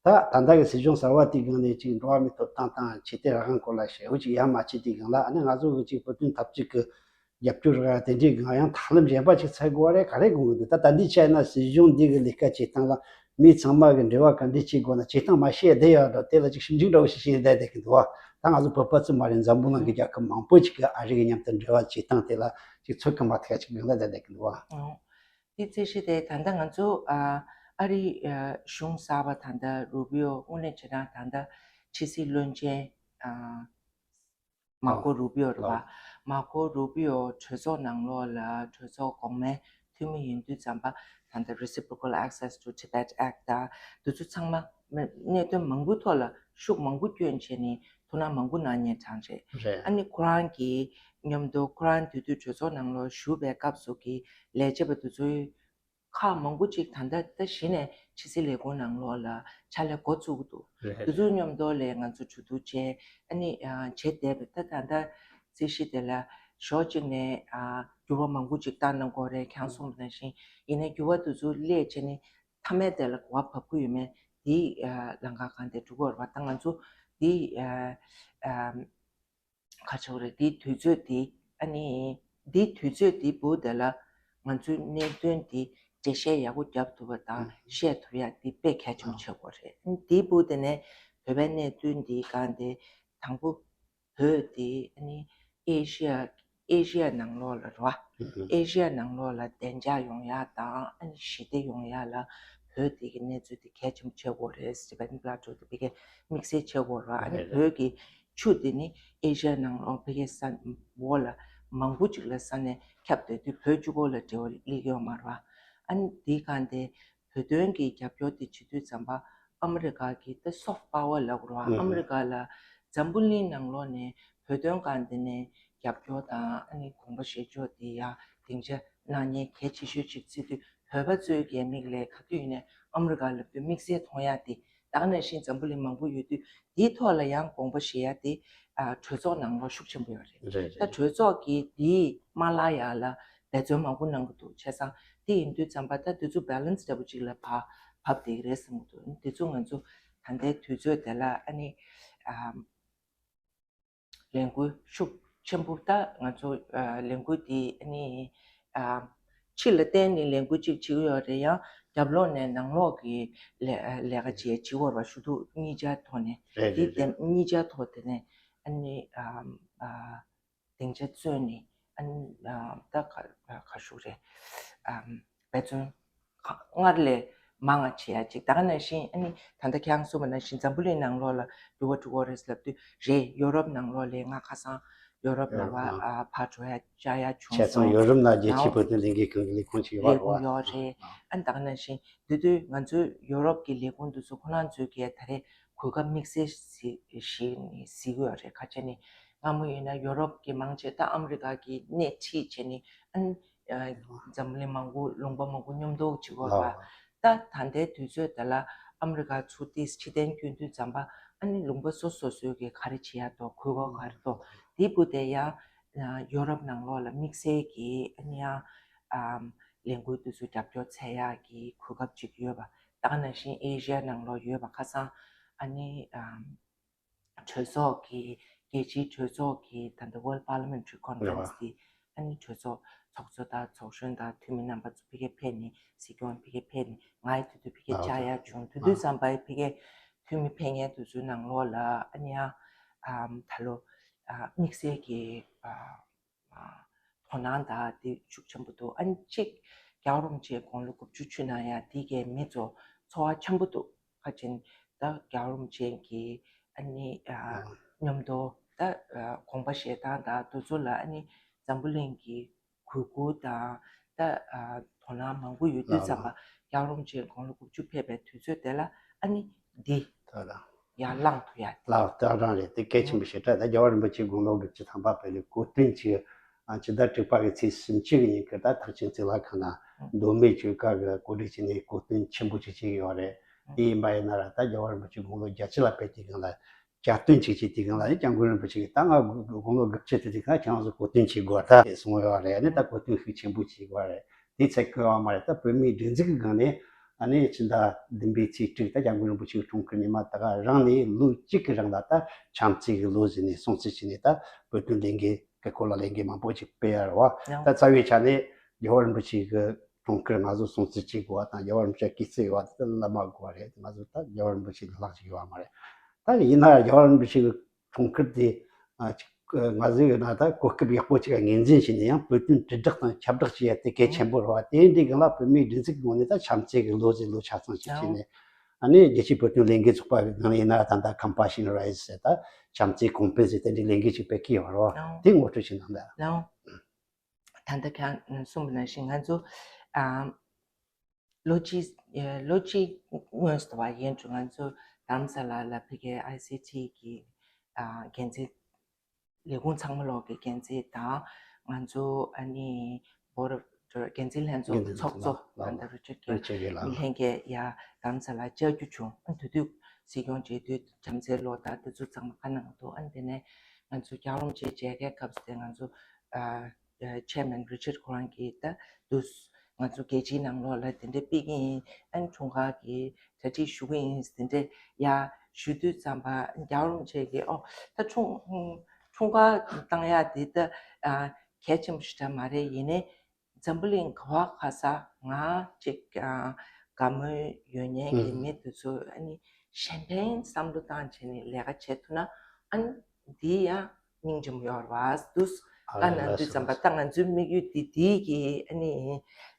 ད་ད་ལྟ་གི་སྲིད་གཞུང་གསར་བ་དེའི་སྒང་ནས་ཅིག་འགྲོ་བ་མིའི་ཐོབ་ཐང་དང་ཆོས་དད་རང་དབང་སྐོར་ལ་ཞེ་པོ་ཅིག་ཡ་མ་བྱས་དུས་སྒང་ལ་ཨ་ནི་ང་ཚོ་གི་ཅིག་བོད་དོན་འཐབ་རྩོད་ཀྱི་རྒྱབ་སྐྱོར་ར་དེ་འདྲའི་སྒང་ཡང་ཐབས་ལམ་གཞན་པ་ཅིག་འཚོལ་དགོས་པ་རེད། ག་རེ་དགོངས་ཀྱི་འདུག་ད་ད་འདི་བྱས་ན་སྲིད་གཞུང་འདི་གི་ལས་ཀ་བྱེད་སྟངས་ལ་མི་ཚང་མ་གི་འབྲེལ་བ་ག་འདྲ་བྱེད་དགོས་ན་བྱེད་སྟངས་མ་ཤེས་བསྡད་ཡོད་འགྲོ། དེ་ལ་ཅིག་ཞིབ་འཇུག་འདྲ་བོ་ཞིག་བྱས་བསྡད་བསྡད་ཀྱི་འདུག་ད་ང་ཚོ་བོད་པ་ཚོ་མ་རེད། འཛམ་བུ་གླིང་གི་རྒྱལ་ཁབ་མང་པོ་ཅིག་གི་ཨ་རི་གི་མཉམ་དུ་འབྲེལ་བ་བྱེད་སྟངས་དེ་ལ་ཅིག་ཚོད་ཀྱི་མ་ཐུག་ཅིག་སྒང་ལ་བསྡད་བསྡད་ཀྱི་འདུག་དེ་ཚེ་ཤི་དེ་ད་ལྟ་ང་ཚོ་ཨ་ ཨ་རིའི་གཞུང་གསར་པ་ད་ལྟ་རུ་པི་ཡོ་དངོས་གནས་བྱེད་སྟངས་ད་ལྟ་ཕྱི་སྲིད་བློན་ཆེན་མར་ཀོ་རུ་པི་ཡོ་རེད་པ། མར་ཀོ་རུ་པི་ཡོ་གྲོས་ཚོགས་ནང་ལོགས་ལ་གྲོས་ཚོགས་གོང་མའི་འཐུས་མི་ཡིན་དུས་ཙམ་པ་ད་ལྟ་Reciprocal Access to Tibet Act ད་འདི་ཚོ་ཚང་མ་གནད་དོན་མང་པོའི་ཐོག་ལ་ཤུགས་མང་པོ་བསྐྱོན་བྱས་ནས་ཐུགས་སྣང་མང་པོ་གནང་མཁན་གྲས་རེད། ཨ་ནི་ཁོ་རང་གི་མཉམ་དུ་ཁོ་རང་དེ་དུས་གྲོས་ཚོགས་ནང་ལོགས་བཞུགས་པའི་སྐབས་སུ་གི་ལས་བྱེད་པ་དེ་ཚོའི་ཁག་མང་པོ་ཅིག་ད་ལྟ་ད་གཞི་ནས་ཕྱི་སྲིད་ལས་ཁུངས་ནང་ལོགས་ལ་ཕྱག་ལས་འགོ་བཙུགས་ཀྱི་འདུག་དེ་ཚོའི་མཉམ་དུ་ལས་ང་ཚོ་གྲོས་བསྡུར་བྱས་ཨ་ནི་བྱས་བསྡད་པ་ད་ད་ལྟ་རྩིས་གཞི་དེ་ལ་ཕྱོགས་གཅིག་ནས་འགྱུར་བ་མང་པོ་ཅིག་བཏང་གནང་དགོས་རེད། ཁྱེད་རང་གསུངས་པ་ནང་བཞིན་ཡིན་ནའི་འགྱུར་བ་དེ་ཚོ་སླེབས་བྱས་ནས་མཐའ་མའི་དེ་ལ་གོ་བ་བབས་ཀྱི་ཡོད་མེད་དེ་ལམ་ཁ་གང་དེ་འགྲོ་གི་ཡོད་རེད་པ། ད་ང་ཚོ་དེ་ག་ཆེ་བོ་རེད། འདིའི་དུས་ཚོད་འདི་ཨ་ནི་འདིའི་དུས་ཚོད་འདི་བུ་དེ་ལ་ང་ཚོའི་གནད་དོན་འདི་འགྲེལ་བཤད་ཡག་པོ་རྒྱབ་ཐུབ་པ་དང་བཤད་ཐུབ་ཡག་འདི་དཔེ་གལ་ཆེན་པོ་ཆགས་ཀྱི་ཡོད་རེད། ཨ་ནི་འདིའི་བུ་དེ་ནས་བོད་པའི་གནད་དོན་འདི་སྒང་དེ་དང་པོ་བོད་འདི་ཨ་ནི་ཨེ་ཤི་ཡ་ཨེ་ཤི་ཡ་ནང་ལོགས་ལ་རེད་པ། ཨེ་ཤི་ཡ་ནང་ལོགས་ལ་བདེ་འཇགས་ཡོང་ཡག་དང་ཨ་ནི་ཞི་བདེ་ཡོང་ཡག་ལ་བོད་འདི་གི་གནས་ཚུལ་འདི་གལ་ཆེན་པོ་ཆགས་ཀྱི་ཡོད་རེད། Tibetan Plateau འདི་ཕ་གིའི་དམིགས་བསལ་ཆགས་ཀྱི་ཡོད་རེད་པ། ཨ་ནི་བོད་ཀྱི་ཆུ་དེ་ནི་ཨེ་ཤི་ཡ་ནང་ལོགས་ཕ་གིའི་ས་འོག་ལ་མང་པོ་ཅིག་ལ་ས་གནས་ཁྱབ་བསྡད་དུས་བོད་གཅིག་པོ་ལ་འབྲེལ་བ་སླེབས་ཀྱི་ཡོད་མ་རེད་པ། ཨ་ནི་དེའི་སྒང་དེ་བོད་དོན་གྱི་རྒྱབ་སྐྱོར་དེ་བྱེད་དུས་ཙམ་པ་ཨ་མི་རི་ཀ་གི་ད་soft power ལབ་དགོས་རེད་པ། ཨ་མི་རི་ཀ་ལ་འཛམ་བུ་གླིང་ནང་ལོགས་ནས་བོད་དོན་སྒང་དེ་ནས་རྒྱབ་སྐྱོར་དང་ཨ་ནི་དགོངས་པ་བཞེས་ཕྱོགས་དེ་ཡང་སྡིངས་ཆ་གནང་མཁན་གལ་ཆེ་ཤོས་ཅིག་བརྩི་དུས་བོད་པ་ཚོའི་གི་མིག་ལ་ག་དུས་ཡིན་ནའི་ཨ་མི་རི་ཀ་ལབ་དུས་དམིགས་བསལ་མཐོང་ཡག་དེ། ད་ག་ནང་བཞིན་འཛམ་བུ་གླིང་མང་པོ་ཡོད་དུས་དེའི་ཐོག་ལ་ཡང་དགོངས་པ་བཞེས་ཡག་དེ་ཨ་གྲོས་ཚོགས་ནང་ལོགས་ཤུགས་ཆེན་པོ་ཡོད་རེད། རེད་ད་རེད། གྲོས་ཚོགས་ཀྱིས་དེའི་མ་བརླག་ཡག་ལ་འབད་བརྩོན་མང་པོ་གནང་གི་འདུག་བྱས་ཙང་དེ་ཡིན་དུས་ཙམ་པ་ད་དེ་ཚོ་balance འདྲ་པོ་ཅིག་ལ་བབ་བསྡད་ཀྱི་རེད་བསམ་གྱི་འདུག་དེ་ཚོ་ང་ཚོ་ད་ལྟའི་དུས་ཚོད་དེ་ལ་ཨ་ནི་ཨ། ལས་འགུལ་ཤུགས་ཆེན་པོ་ད་ང་ཚོ་ཨ་ལས་འགུལ་འདི་ཨ་ནི་ཨ་ཕྱི་ལ་བརྟེན་ནས་ལས་འགུལ་གཅིག་བྱེད་ཀྱི་ཡོད་རེད། ཡང་རྒྱབ་ལོགས་ནས་ནང་ལོགས་ཀྱི་ལས་ལས་ཀ་བྱེད་བྱེད་དགོས་པ་ཞུ་གཏུག་གཉིས་ཆ་ཐོག་ནས་རེད། འདི་རེད་རེད། དེ་གཉིས་ཆ་ཐོག་དེ་ནས་ཨ་ནི་ཨ་ཨ་སྡིངས་ཆ་བཙོས་ནས་ཨ་ནི་ཨ་ད་ག་ག་ཞུ་རེད། ཨ་འབད་བརྩོན་སྔར་ལས་མང་བ་བྱེད་ཡ་ཅིག་ད་ག་ནང་བཞིན་ཨ་ནི་ད་ལྟ་ཁྱེད་རང་གསུངས་པ་ནང་བཞིན་འཛམ་བུ་གླིང་ནང་ལོགས་ལ་འགྱུར་བ་འགྲོ་གི་རེད་ལབ་དུས་རེད། ཡོ་རོབ་ནང་ལོགས་ལ་ང་ཁ་སང་ཡོ་རོབ་ལ་བ་ཨ་ཕར་འགྲོ་ཡ་བཅར་ཡ་བྱུང་བྱས་ཙང་སོང་། ཡོ་རོབ་ནང་རྒྱལ་སྤྱིའི་བོད་དོན་ལས་འགུལ་ཁང་གི་ལས་ཁུངས་ཅིག་ཡོད་ལས་ཁུངས་ཡོད་རེད། ཨ་ནི་ད་ག་ནང་བཞིན་དེ་དུས་ང་ཚོའི་ཡོ་རོབ་ཀྱི་ལས་ཁུངས་དེ་ཚོ་ཁོ་རང་ཚོའི་གི་ད་རེས་གོ་སྐབས་དམིགས་བསལ་ཞིག་ནས་གཟིགས་ཡོད་རེད། ཁ་ཆེ་ནས་སྔ་མོ་ཡིན་ན་ཡོ་རོབ་ཀྱི་མང་ཆེ་ད་ཨ་མི་རི་ཀ་གི་སྣེ་ཁྲིད་བྱས་ནས་ཨ་ནི་འཛམ་གླིང་མང་པོ་ལུང་པ་མང་པོ་མཉམ་འདུག་བྱེད་དགོས་པ། ད་ད་ལྟའི་དུས་ཚོད་དེ་ལ་ཨ་མི་རི་ཀ་ཚུར་ཏིས་ཕྱིར་འཐེན་བསྐྱོན་དུས་ཙམ་པ་ཨ་ནི་ལུང་པ་སོ་སོ་སོའི་གི་ག་རེ་བྱེད་ཡ་འདུག་གོ་སྐབས་ག་རེ་འདུག་དེའི་བུ་དེ་ཡང་ཡོ་རོབ་ནང་ལོགས་ལ་དམིགས་བསལ་གྱི་ཨ་ནི་ཡང་ལས་འགུལ་དེ་ཚོ་རྒྱབ་སྐྱོར་འཚོལ་ཡག་གི་གོ་སྐབས་ཅིག་ཡོད་པ། ད་ག་ནང་བཞིན་ཨེ་ཤི་ཡ་ནང་ལོགས་ཡོད་པ་ཁ་སང་ཨ་ནི་གྲོས་ཚོགས་ཀྱི་རྒྱལ་སྤྱིའི་གྲོས་ཚོགས་ཀྱི་ད་ལྟ་World Parliamentary Conference དེ་ཨ་ནི་གྲོས་ཚོགས་ཚོགས་གཙོ་དང་ཚོགས་གཞོན་དང་འཐུས་མི་རྣམ་པ་ཚོ་ཕ་གིར་ཕེབས་ནས་སྲིད་སྐྱོང་ཕ་གིར་ཕེབས་ནས་ང་ཡི་དུས་དུས་ཕ་གིར་བཅར་ཡག་བྱུང་། དུས་དུས་ཙམ་པའི་ཕ་གིའི་འཐུས་མི་ཕེབས་མཁན་དེ་ཚོའི་ནང་ལོགས་ལ་ཨ་ནི་ཡང་ད་ལོ་དམིགས་བསལ་གྱི་དོ་སྣང་དང་དེ་ཤུགས་ཆེན་པོ་འདུག་ཨ་ནི་གཅིག་རྒྱལ་བ་རིན་པོ་ཆེ་དགུང་ལོ་དགུ་བཅུ་ཆུ་ནང་ཡང་དེ་གའི་མི་ཚོ་ཚོར་བ་ཆེན་པོ་འདུག་ཁ་ཆེན་ད་རྒྱལ་བ་རིན་པོ་ཆེ་གི་ཨ་ནི་མཉམ་དུ་ད་དགོངས་པ་བཞེས་སྟངས་དང་དེ་ཚོ་ལ་ཨ་ནི་འཛམ་བུ་གླིང་གི་གུས་བཀུར་དང་ད་དོ་སྣང་མང་པོ་ཡོད་དུས་ཙམ་པ་རྒྱལ་བ་རིན་པོ་ཆེ་དགུང་ལོ་དགུ་བཅུ་ཕེབས་པའི་དུས་ཚོད་དེ་ལ་ཨ་ནི་འདི་ད་ལ། ཡར་ལངས་ཐུབ་ཡ། ལགས་ཏག་ཏག་རེད། དེ་གལ་ཆེན་པོ་ཞེ་དྲག་ད་རྒྱལ་བ་རིན་པོ་ཆེ་དགུང་ལོ་དགུ་བཅུ་ཐམ་པ་ཕེབས་ནས་གོ་སྟོན་གྱི་ཨ་ཕྱི་ཟླ་དྲུག་པ་གི་ཚེས་སུམ་ཅུ་གི་ཉིན་ཀྱི་ད་ཐེག་ཆེན་གཙུག་ལག་ཁང་ན་མདོ་སྨད་ཆོལ་ཁ་གི་གོ་སྒྲིག་བྱས་ནས་གོ་སྟོན་ཆེན་པོ་ཅིག་བྱེད་ཀྱི་ཡོད་རེད། དེ་ཡིན་པ་ཡིན་ན་ར་ད་རྒྱལ་བ་རིན་པོ་ཆེ་དགུང་ལོ་བརྒྱད་ཅུ་ལ་ཕེབས་དུས་སྒང་ལ་གྱ་སྟོན་ཅིག་བྱེད་དུས་སྒང་ལ་ནི་སྐྱབས་མགོན་རིན་པོ་ཆེ་གིས་ད་ང་དགུང་ལོ་དགུ་བཅུ་ཐམ་པའི་སྒང་ཁྱེད་རང་ཚོ་གོ་སྟོན་བྱེད་དགོས་ད་གསུངས་ཡོད་རེད། ཨ་ནི་ད་གོ་སྟོན་ཤུགས་ཆེན་པོ་བྱེད་དགོས་རེད། དེ་ཚེ་བསྐལ་བ་མ་རེད། ད་བོད་མིའི་སྒྲིག་འཛུགས་ཀྱི་སྒང་ནས་ཨ་ནི་ཕྱི་ཟླ་བདུན་པའི་ཚེས་དྲུག་ད་སྐྱབས་མགོན་རིན་པོ་ཆེའི་འཁྲུངས་སྐར་ཉི་མ་ད་ག་རང་ནས་ལོ་གཅིག་གི་རིང་ལ་ད་བྱམས་བརྩེ་གི་ལོ་ཟེར་ནས་སྲུང་བརྩི་བྱས་ནས་ད་བོད་དོན་ལས་འགུལ་གི་སྐོར་ལ་ལས་འགུལ་མང་པོ་ཅིག་སྤེལ་ཡ་རེད་བ། ད་རྩ་བའི་ཆ་ནས་རྒྱལ་བ་རིན་པོ་ཆེ་གི་འཁྲུངས་སྐར་ང་ཚོ་སྲུང་བརྩི་བྱེད་དགོས་པ་དང་རྒྱལ་བ་རིན་པོ་ཆེ་སྐུ་ཚེ་ཡོད་པ་དེ་ལ་མ་དགོས་པ་རེད། ང་ཚོ་ད་རྒྱལ་བ་རིན་པོ་ཆེ་གི་ལྷག་ཅིག་ཡོད་པ་མ་རེད། ད་ཡིན་ན་ཡང་རྒྱལ་བ་རིན་པོ་ཆེ་གི་འཁྲུངས་སྐར་དེ་ཨ་ཅིག་ང་ཚོས་ཡོད་ན་ད་གོ་སྐབས་ཡག་པོ་ཅིག་ངོས་འཛིན་བྱས་ནས་ཡང་བོད་དོན་དྲིལ་བསྒྲགས་དང་ཁྱབ་བསྒྲགས་བྱེད་ཡ་དེ་གལ་ཆེན་པོ་རེད་བ། དེ་འདྲའི་སྒང་ལ་བོད་མིའི་སྒྲིག་འཛུགས་ངོས་ནས་ད་བྱམས་བརྩེ་གི་ལོ་ཚིགས་ལོ་ཆ་ཚང་ཞིག་བྱས་ནས། ཨ་ནི་རྒྱལ་སྤྱིའི་བོད་དོན་ལས་འགུལ་ཚོགས་པ་གི་ངང་ཡིན་ན་ད་ལྟ་Compassion Rise ཟེར་ད་བྱམས་བརྩེ་གོང་འཕེལ་ཟེར་དེ་འདྲའི་ལས་འགུལ་ཅིག་སྤེལ་གི་ཡོད་རེད་བ། དེ་ངོ་སྤྲོད་བྱེད་གནང་ད། ད་ལྟ་ཁྱེད་གསུངས་པ་ནང་བཞིན་ང་ཚོ་ཨ་ལོ་གཅིག་ཨ་ལོ་གཅིག་སྔོན་དུ་བ་ཡན་ཁྲུ་ང་ཚོ་རྡ་རམ་ས་ལ་ལ་ཕ་གིའི་ཨའི་སི་ཊི་གི་ཨ་འགན་འཛིན་ལས་ཁུངས་ཚང་མ་ལོག་གི་འགན་འཛིན་དང་ང་ཚོ་ཨ་ནི་Board of Dir- འགན་འཛིན་ལྷན་ཚོགས་འགན་འཛིན་ཚོགས་གཙོ་ལགས་ཨན་ད་རི་ཅར་གི་རི་ཅར་གི་ལགས། མི་ལྷན་རྒྱས་ཡ་རྡ་རམ་ས་ལ་བཅར་རྒྱུ་བྱུང་། ཨ་དེ་དུས་སྲིད་སྐྱོང་མཇལ་དུས་བྱམས་བརྩེའི་ལོ་ཟླ་དེ་ཚོ་ཚང་མ་ཁ་ནང་འདུག་ཨ་དེ་ནས་ང་ཚོ་རྒྱལ་བ་རིན་པོ་ཆེ་མཇལ་ཁའི་སྐབས་སུ་དེ་ང་ཚོ་ཨ་ཨ་ཆེར་མེན་རི་ཅར་ཁོ་རང་གིས་ད་དུས་ང་ཚོ་རྒྱལ་སྤྱིའི་ནང་ལོགས་ལ་དེ་འདྲ་ཕུལ་གྱི་ཡིན། ཨ་ནི་འཁྲུངས་སྐར་གྱི་གྲ་སྒྲིག་ཞུ་གི་ཡིན་དེ་འདྲ་ཡ་ཞུ་དུས་ཙམ་པ་རྒྱལ་བ་རིན་པོ་ཆེ་གིས་ཨོ་ད་འཁྲུངས་འཁྲུངས་སྐར་བཏང་ཡ་དེ་ད་ཨ་གལ་ཆེན་པོ་ཞིག་འདྲ་མ་རེད། ཡིན་ནའི་འཛམ་བུ་གླིང་ག་བ་ག་ས་ང་ཅིག་ཨ་དགའ་མོས་ཡོད་མཁན་གྱི་ཨུ་མི་དེ་ཚོ་ཨ་ནི་གཞན་ཕན་བསམ་བློ་བཏང་བྱས་ནས་ལས་ཀ་བྱེད་ཐུབ་ན་ཨ་ནི་འདི་ཡང་སྙིང་རྗེ་མོ་ཡོད་རེད་བ། དུས་ཨ་ལ་ན་ལ་དུས་ཙམ་པ་ད་ང་ཚོའི་དམིགས་ཡུལ་འདི་འདི་གི་ཨ་ནི་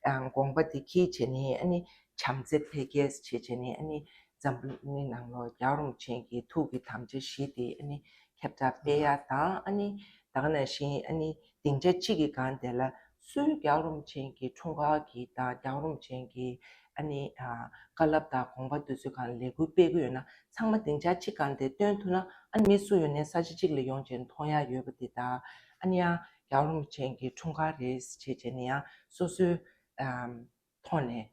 ཨ་དགོངས་པ་འདི་འཁྱེར་བྱས་ནས་ཨ་ནི་བྱམས་བརྩེ་འཕེལ་རྒྱས་བྱེད་བྱས་ནས་ཨ་ནི་འཛམ་བུ་གླིང་ནང་ལོགས་རྒྱལ་བ་རིན་པོ་ཆེ་གི་ཐུགས་ཀྱི་དམ་བཅའ་བཞི་དེ་ཨ་ནི་ཁྱབ་བསྒྲགས་སྤེལ་ཡ་དང་ཨ་ནི་ད་ག་ནང་བཞིན་ཨ་ནི་སྡིངས་ཆ་གཅིག་གི་སྒང་དེ་ལ་སུའི་རྒྱལ་བ་རིན་པོ་ཆེ་གི་འཁྲུངས་སྐར་གྱི་དང་རྒྱལ་བ་རིན་པོ་ཆེ་གི་ཨ་ནི་ཨ་བཀའ་སློབ་དང་དགོངས་པ་དེ་ཚོའི་སྒང་ལ་ལས་འགུལ་སྤེལ་གྱི་ཡོད་ན་ཚང་མ་སྡིངས་ཆ་གཅིག་སྒང་དེ་བཏོན་ཐུབ་ན་ཨ་ནི་མི་སུ་ཡོད་ནའི་ས་ཆ་གཅིག་ལ་ཡོང་བྱས་མཐོང་ཡ་ཡོད་པ་དེ་དང་ཨ་ནི་ཡང་རྒྱལ་བ་རིན་པོ་ཆེ་གི་འཁྲུངས་སྐར་རེད་བྱས་བྱས་ནས་ཡང་སོ་སོའི་ཨམ་ཐོག་ནས་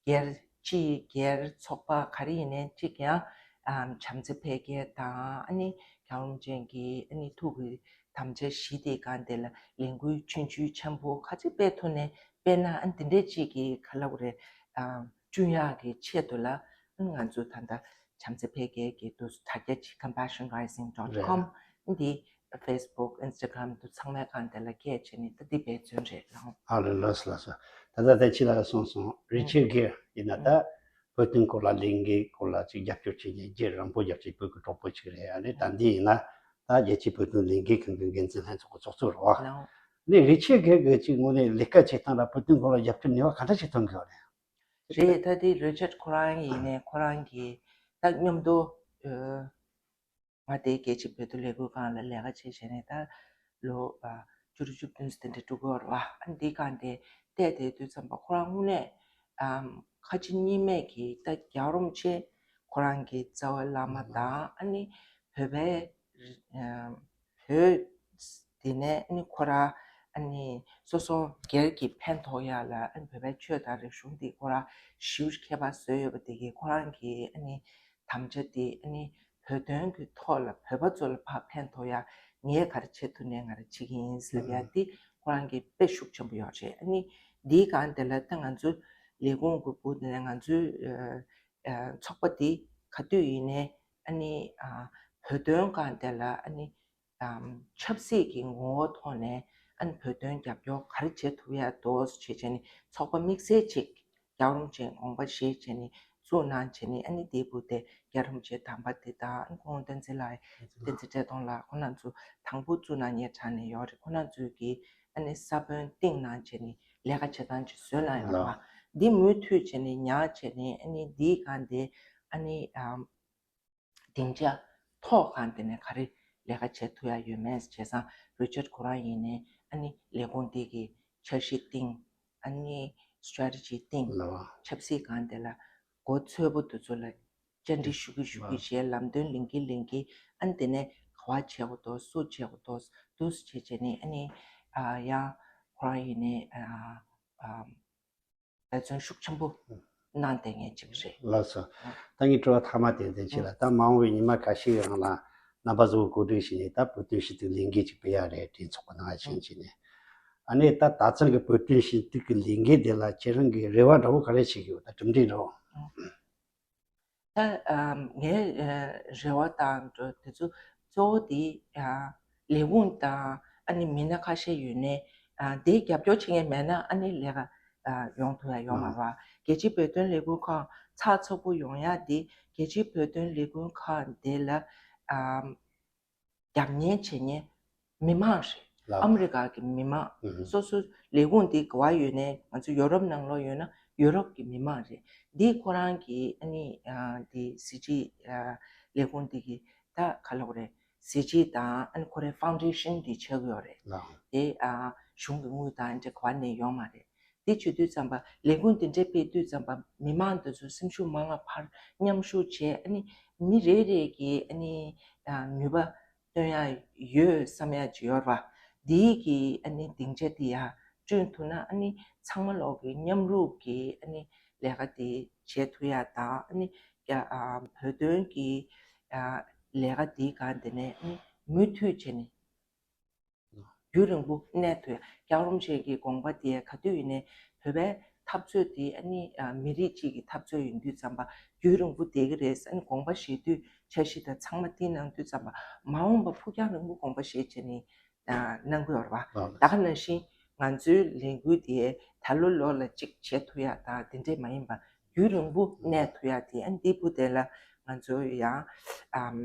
སྒེར་སྤྱི་སྒེར་ཚོགས་པ་ག་རེ་ཡིན་ནའི་གཅིག་ཡང་ཨམ་བྱམས་བརྩེ་འཕེལ་རྒྱས་དང་ཨ་ནི་རྒྱལ་བ་རིན་པོ་ཆེ་གི་ཨ་ནི་ཐུགས་ཀྱི་དམ་བཅའ་བཞི་དེའི་སྒང་དེ་ལ་ལས་འགུལ་ཆུང་ཆུང་ཆེན་པོ་ག་ཚོད་སྤེལ་ཐུབ་ནའི་སྤེལ་ན་ཨ་ནི་དེ་འདྲས་གཅིག་གི་ག་ལབ་དགོས་རེད་ཨམ་བསྐྲུན་ཡག་གི་ཆེད་དུ་ལ་ཨ་ནི་ང་ཚོ་ད་ལྟ་བྱམས་བརྩེ་འཕེལ་རྒྱས་ཀྱི་དུ་དྲ་རྒྱ་ཆེ་compassion rising dot com རེད། འདི་Facebook Instagram དུ་ཚང་མའི་སྒང་དེ་ལ་སྐད་བྱས་ནས་ད་འདི་འབད་བརྩོན་རེད་ལགས། ཨ་ལེ་ལགས་སོ་ལགས་སོ། ད་ལྟ་ད་ཁྱེད་ལ་གསུངས་སོང་རི་ཆར་གྷེར་ཡིན་ན་ད་བོད་དོན་སྐོར་ལ་ལས་འགུལ་སྐོར་ལ་ཅིག་རྒྱབ་སྐྱོར་བྱེད་མཁན་རྒྱུན་རིང་པོ་རྒྱབ་ཀྱི་བོད་ཀྱི་གྲོགས་པོ་ཅིག་རེད། ཨ་ནི་ད་འདི་ཡིན་ན་ད་རྒྱལ་སྤྱིའི་བོད་དོན་ལས་འགུལ་ཁང་གི་འགན་འཛིན་ལྷན་ཚོགས་ཀྱི་ཚོགས་གཙོ་རེད་བ། ལགས། ཨ་ནི་རི་ཆར་གྷེར་གྱི་ཅིག་ངོས་ནས་ལས་ཀ་བྱེད་སྟངས་ལ་བོད་དོན་སྐོར་ལ་རྒྱབ་སྐྱོར་ནུས་པ་ག་འདྲ་ཞིག་ཐོན་གི་ཡོད་རེད། རེད། ད་དེ་རི་ཆར་ཁོ་རང་ཡིན་ནའི་ཁོ་རང་གིས་ད་མཉམ་དུ་ཨ་ང་དེའི་རྒྱལ་སྤྱིའི་བོད་དོན་ལས་འགུལ་ཁང་ལ་ལས་ཀ་བྱས་བྱས་ནས་ད་ལོ་ཨ་བཅུ་དྲུག་བཅུ་བདུན་ཙམ་དེ་འདྲ་འགྲོ་གི་ཡོད་རེད་བ། ཨ་འདི་སྒང་དེ་བལྟས་དེ་དུས་ཙམ་པ་ཁོ་རང་དངོས་གནས་ཨམ་ཁ་ཆེ་གཉིས་མེད་ཀྱི་ད་རྒྱལ་བ་རིན་པོ་ཆེ་ཁོ་རང་གི་རྩ་བའི་བླ་མ་དང་ཨ་ནི་བོད་པའི་ཨམ་བོད་དེ་ནས་ཨ་ནི་ཁོ་རང་ཨ་ནི་སོ་སོ་སྒེར་གྱི་ཕན་ཐོགས་ཡག་ལ་ཨ་ནི་བོད་པའི་ཆོས་དང་རིག་གཞུང་དེ་ཁོ་རང་ཞེ་པོ་ཁྱད་པར་བཟོས་ཡོད་པ་དེ་གིས་ཁོ་རང་གི་ཨ་ནི་དམ་བཅའ་དེ་ཨ་ནི་བོད་དོན་གྱི་ཐོག་ལ་བོད་པ་ཚོ་ལ་ཕར་ཕན་ཐོགས་ཡག་ངས་ག་རེ་བྱེད་ཐུབ་ནའི་ང་རེ་བྱེད་ཀྱི་ཡིན་ལབ་ཡག་དེ་ཁོ་རང་གི་དཔེ་ཤུགས་ཆེན་པོ་ཡོད་རེད། ཨ་ནི་འདིའི་སྒང་དེ་ལ་ད་ང་ཚོ་ལས་ཁུངས་ཀྱི་སྐོར་དེ་ནས་ང་ཚོའི་ཨ་ཨ་ཚོགས་པ་དེ་ག་དུས་ཡིན་ནའི་ཨ་ནི་ཨ་བོད་དོན་སྒང་དེ་ལ་ཨ་ནི་ཨམ་ཆབ་སྲིད་ཀྱི་ངོ་བོ་ཐོག་ནས་ཨ་ནི་བོད་དོན་རྒྱབ་སྐྱོར་ག་རེ་བྱེད་ཐུབ་ཡག་འདུག་ཟེར་བྱས་བྱས་ནས་ཚོགས་པ་དམིགས་བསལ་ཅིག་རྒྱལ་བ་རིན་པོ་ཆེའི་དགོངས་པ་བཞེས་བྱས་ནས་བཙུགས་གནང་བྱས་ནས་ཨ་ནི་དེའི་སྐོར་དེ་རྒྱལ་བ་རིན་པོ་ཆེའི་དམ་པ་དེ་དང་ཨ་ནི་ཁོང་བསྟན་འཛིན་ལགས་བསྟན་འཛིན་བཀྲས་མཐོང་ལགས་ཁོང་རྣམ་ཚོ་དང་པོ་བཙུགས་གནང་མཁན་དྲགས་ནས་ཡོད་རེད། ཁོང་རྣམ་ཚོས་ཀྱིས་ཨ་ནི་ས་བོན་བཏིང་གནང་བྱས་ནས་ལས་ཀ་བྱེད་སྟངས་ཅིག་བཟོས་གནང་ཡོད་རེད་བ། འདི་མུ་མཐུད་བྱས་ནས་ཉར་བྱས་ནས་ཨ་ནི་འདིའི་སྒང་དེ་ཨ་ནི་ཨམ། སྡིངས་ཆ་ཐོག་སྒང་དེ་ནས་ག་རེ་ལས་ཀ་བྱེད་ཐུབ་ཡ་ཡོད་མེད་བྱས་ཙང་རི་ཅར་ཁོ་རང་ཡིན་ནའི་ཨ་ནི་ལས་ཁུངས་དེ་གི་འཆར་གཞི་བཏིང་ཨ་ནི་strategy་བཏིང་ལ་བ། ཆབ་སྲིད་སྒང་དེ་ལ་འགོ་ཚོས་པོ་དེ་ཚོ་ལ་བཅར་འདྲི་ཞུ་གི་ཞུ་གི་བྱས་ལམ་སྟོན་ལེན་གི་ལེན་གི་ཨ་ནི་དེ་ནས་ག་བ་བྱེད་དགོས་འདུག་སུ་བྱེད་དགོས་འདུག་འདུག་སེ་བྱས་བྱས་ནས་ཨ་ནི་ཡང་ཁོ་རང་ཡིན་ནའི་འབད་བརྩོན་ཤུགས་ཆེན་པོ་གནང་བསྡད་མཁན་ཅིག་རེད། ལགས་སོ། ད་ངའི་དྲི་བ་མཐའ་མ་དེ་དེ་ཅིག་ལ་ད་མ་འོངས་པའི་ཉི་མ་ཁ་ཤས་ཀྱི་རིང་ལ་རྣམ་པ་ཚོ་གོ་སྒྲིག་བྱས་ནས་ད་བོད་དོན་ཞུ་གཏུག་ལས་འགུལ་ཅིག་སྤེལ་ཡ་རེད་གྲོས་ཚོགས་ཀྱི་ནང་ཕྱིན་བྱས་ནས་ཨ་ནི་ད་ད་ཐེངས་ཀྱི་བོད་དོན་ཞུ་གཏུག་གི་ལས་འགུལ་དེ་ལ་ཁྱེད་རང་གི་རེ་བ་འདྲ་བོ་ག་རེ་བྱེད་ཀྱི་ཡོད་ད་གྲུབ་འབྲས་འདྲ་བོ། ད་ངའི་རེ་བ་དང་དེ་ཚོ་གཙོ་བོ་དེ་ལས་ཁུངས་དང་ཨ་ནི་མི་སྣ་ཁ་ཤས་ཡོད་ནའི་དེའི་རྒྱབ་སྐྱོར་བྱེད་མཁན་མེད་ན་ཨ་ནི་ལས་ཀ་ཡོང་ཐུབ་ཡ་ཡོད་མ་རེད་བ། རྒྱལ་སྤྱིའི་བོད་དོན་ལས་ཁུངས་ཁག་ཚགས་ཚུད་པོ་ཡོང་ཡ་དེ་རྒྱལ་སྤྱིའི་བོད་དོན་ལས་ཁུངས་ཁག་དེ་ལ་རྒྱབ་གཉེར་བྱེད་མཁན་ མི་མང་རེད། ལགས། ཨ་མི་རི་ཀ་གི་མི་མང་། ཨུ་ཧུ། སོ་སོ་ལས་ཁུངས་འདི་ག་པར་ཡོད་ནའི་ང་ཚོ་ཡོ་རོབ་ནང་ལོགས་ཡོད་ན་ཡོ་རོབ་ཀྱི་མི་མང་རེད། འདི་ཁོ་རང་གི་ཨ་ནི་ཨ་འདི་གཟི་བརྗིད་ཨ་ལས་ཁུངས་འདི་གི་ད་ག་ལབ་དགོས་རེད། གཟི་བརྗིད་དང་ཨ་ནི་ཁོ་རའི་ཕའུན་ཌེ་ཤན་འདི་ཆགས་ཀྱི་ཡོད་རེད། ལགས། དེ་ཨ་གཞུང་གི་དངུལ་དང་འདྲ་ག་པར་ནས་ཡོང་མ་རེད། དེ་བྱེད་དུས་ཙམ་པ་ལས་ཁུངས་དེ་འདྲས་སྤེལ་དུས་ཙམ་པ་མི་མང་དེ་ཚོ་སེམས་ཤུགས་མང་ང་ཕར་མཉམ་ཞུགས་བྱས། ཨ་ནི་མི་རེ་རེ་གིས་ཨ་ནི་ཨ་ནུས་པ་བཏོན་ཡ་ཡོད་བསམ་ཡ་ཅིག་ཡོད་རེད་པ། དེའི་གི་ཨ་ནི་སྡིངས་ཆ་དེ་ཡར་བསྐྲུན་ཐུབ་ན། ཨ་ནི་ཚང་མ་ལོག་གི་མཉམ་རུབ་ཀྱིས་ཨ་ནི་ལས་ཀ་དེ་བྱེད་ཐུབ་ཡ་དང་། ཨ་ནི་རྒྱ་ཨ་བོད་དོན་གྱི་ཨ་ལས་ཀ་དེའི་སྒང་དེ་ནས་ཨ་ནི་མུ་མཐུད་བྱས་ནས་རྒྱུན་རིང་པོ་གནས་ཐུབ་ཡ། རྒྱལ་བ་རིན་པོ་ཆེ་གི་དགོངས་པ་དེ་ག་དུས་ཡིན་ནའི་བོད་པའི་འཐབ་རྩོད་དེ་ཨ་ནི་ཨ་མི་རིགས་གཅིག་གི་འཐབ་རྩོད་ཡིན་དུས་ཙམ་པ་རྒྱུན་རིང་པོ་བསྡད་ཀྱི་རེད། ཨ་ནི་དགོངས་པ་བཞེས་དུས་འཆར་གཞི་དང་ཚང་མ་བཏིང་གནང་དུས་ཙམ་པ་མ་འོངས་པ་ཕུགས་རྒྱང་རིང་པོ་དགོངས་པ་བཞེས་བྱས་ནས་ཨ་གནང་གི་ཡོད་རེད་པ། ལགས། ད་ག་ནང་བཞིན་ང་ཚོའི་ལས་འགུལ་དེ་ད་ལོ་ལོ་ལ་གཅིག་བྱེད་ཐུབ་ཡ་དང་དེ་འདྲས་མ་ཡིན་པ་རྒྱུན་རིང་པོ་གནས་ཐུབ་ཡ་དེ། ཨ་ནི་འདི་བུ་དེ་ལ་ང་ཚོ་ཡང་ཨམ་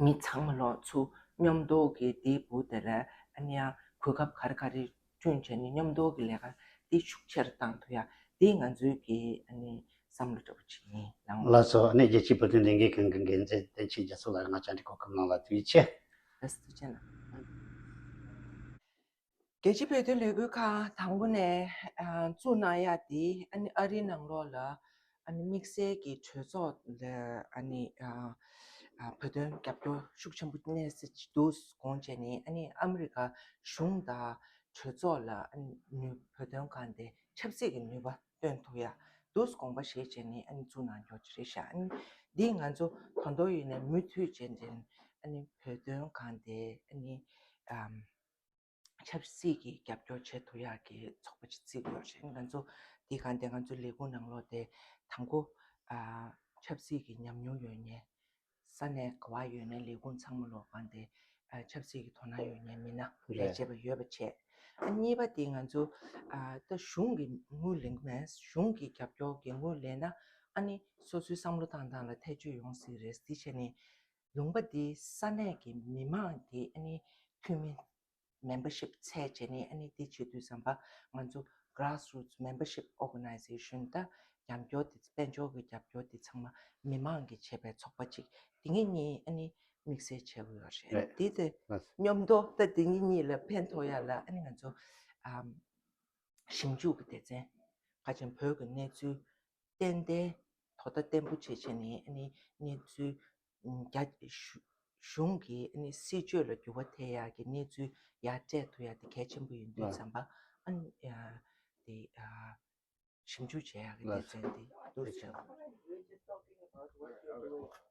མི་ཚང་མ་ལོག་ཚུར་མཉམ་དུ་གི་དེའི་བུ་དེ་ལ་ཨ་ནི་ཡང་གོ་སྐབས་ག་རེ་ག་རེ་བསྐྲུན་བྱས་ནས་མཉམ་དུ་གི་ལས་ཀ་དེ་ཤུགས་ཆེར་བཏང་ཐུབ་ཡ་དེ་ང་ཚོའི་གི་ཨ་ནི་བསམ་བློ་འདྲ་པོ་ཅིག་ཡིན་ལགས། ལགས་སོ། ཨ་ནི་རྒྱལ་སྤྱིའི་བོད་དོན་ལས་འགུལ་ཁང་གི་འགན་འཛིན་བསྟན་ཆོས་རྒྱ་མཚོ་ལགས་ང་བཅར་འདྲི་གོ་སྐབས་གནང་བ་ལ་ཐུགས་རྗེ་ཆེ། ལགས་སོ། ཐུགས་རྗེ་གནང་། རྒྱལ་སྤྱིའི་བོད་དོན་ལས་འགུལ་ཁང་དང་པོ་ནས་ཨ་བཙུགས་གནང་ཡ་དེ་ཨ་ནི་ཨ་རིའི་ནང་ལོགས་ལ་ཨ་ནི་དམིགས་བསལ་གྱི་གྲོས་ཚོགས་ལ་ཨ་ནི་ཨ་ཨ་བོད་དོན་རྒྱབ་སྐྱོར་ཤུགས་ཆེན་པོ་གནས་ཚུལ་འདུག་དགོངས་བྱས་ནས། ཨ་ནི་ཨ་མི་རི་ཀ་གཞུང་དང་གྲོས་ཚོགས་ལ་ཨ་ནི་བོད་དོན་སྒང་དེ་ཆབ་སྲིད་ཀྱི་ནུས་པ་བཏོན་ཐུབ་ཡ་འདུག་དགོངས་པ་བཞེས་བྱས་ནས་ཨ་ནི་བཙུགས་གནང་རྒྱུ་རེད་ཤག་ཨ་ནི་འདི་ང་ཚོ་ད་དུང་ཡིན་ནའི་མུ་མཐུད་བྱས་ནས་ཨ་ནི་བོད་དོན་སྒང་དེ་ཨ་ནི་ཨམ། ཆབ་སྲིད་ཀྱི་རྒྱབ་སྐྱོར་བྱེད་ཐུབ་ཡག་གི་ཚོགས་པ་ཅིག་བརྩི་དགོས་རེད། ང་ཚོ་འདི་ག་འདི་ང་ཚོ་ལས་ཁུངས་ནང་ལོགས་དེ་དང་པོ་ཨ་ཆབ་སྲིད་ཀྱི་ཉམས་མྱོང་ཡོད་མཁན། ས་གནས་ག་པར་ཡོད་ནའི་ལས་ཁུངས་ཚང་མ་ལོགས་ག་འདི་ཨ་ཆབ་སྲིད་ཀྱི་དོ་སྣང་ཡོད་མཁན་མི་སྣ་ལས་རེད། བྱེད་པ་ཡོད་པ་བྱས། ཨ་གཉིས་པ་དེ་ང་ཚོ་ཨ་ད་གཞུང་གི་དངུལ་ལེན་གྱི་མེད། གཞུང་གི་རྒྱབ་སྐྱོར་གྱི་དངུལ་ལེན་ན་ཨ་ནི་སོ་སོའི་བསམ་བློ་བཏང་སྟངས་ལ་ཐེ་བྱུས་ཡོང་སྲིད་རེད། དེ་བྱས་ནས་ལུང་པ་འདིའི་ས་གནས་ཀྱི་མི་མང་དེ་ཨ་ནི་འཐུས་མི་མེམ་བར་ཤིབ་ཚད་བྱས་ནས། ཨ་ནི་དེ་བྱེད་དུས་ཙམ་པ་ང་ཚོ་གྷ་རཱས་རུ་ཊི་མེམ་བར་ཤིབ་ཨོར་ག་ནའི་ཛེ་ཤན་ད་རྒྱབ་སྐྱོར་དེ་དཔལ་འབྱོར་གྱི་རྒྱབ་སྐྱོར་དེ་ཚང་མ་མི་མང་གིས་བྱས་པའི་ཚོགས་པ་ཅིག་དེ་ངེད་གཉིས་ཨ་ནི་དམིགས་བསལ་བྱེད་དགོས་ཡོད་རེད། རེད། དེ་དེ་ལགས། མཉམ་དུ་ད་དེ་ངེད་གཉིས་ལ་ཕན་ཐོགས་ཡ་ལ་ཨ་ནི་ང་ཚོ་ཨམ་ཞིབ་འཇུག་གི་སྡེ་ཚན་ཁ་ཅན་བོད་ཀྱི་གནས་ཚུལ་ཏན་ཏན་དོ་ཟླ་བརྟན་པོ་བྱེད་བྱས་ནས་ཨ་ནི་གནས་ཚུལ་རྒྱ་གཞུ་གཞུང་གི་ཨ་ནི་སྲིད་བྱུས་ལ་འགྱུར་བ་ཐེབས་ཡག་གི་གནས་ཚུལ་ཡར་སྤྲད་ཐུབ་ཡག་དེ་གལ་ཆེན་པོ་ཡིན་དུས་ཙམ་པ་ཨ་ནི་དེ་ཞིབ་འཇུག་བྱེད་ཡག་གི་སྡེ་ཚན་དེ་འདུག་ཟེར།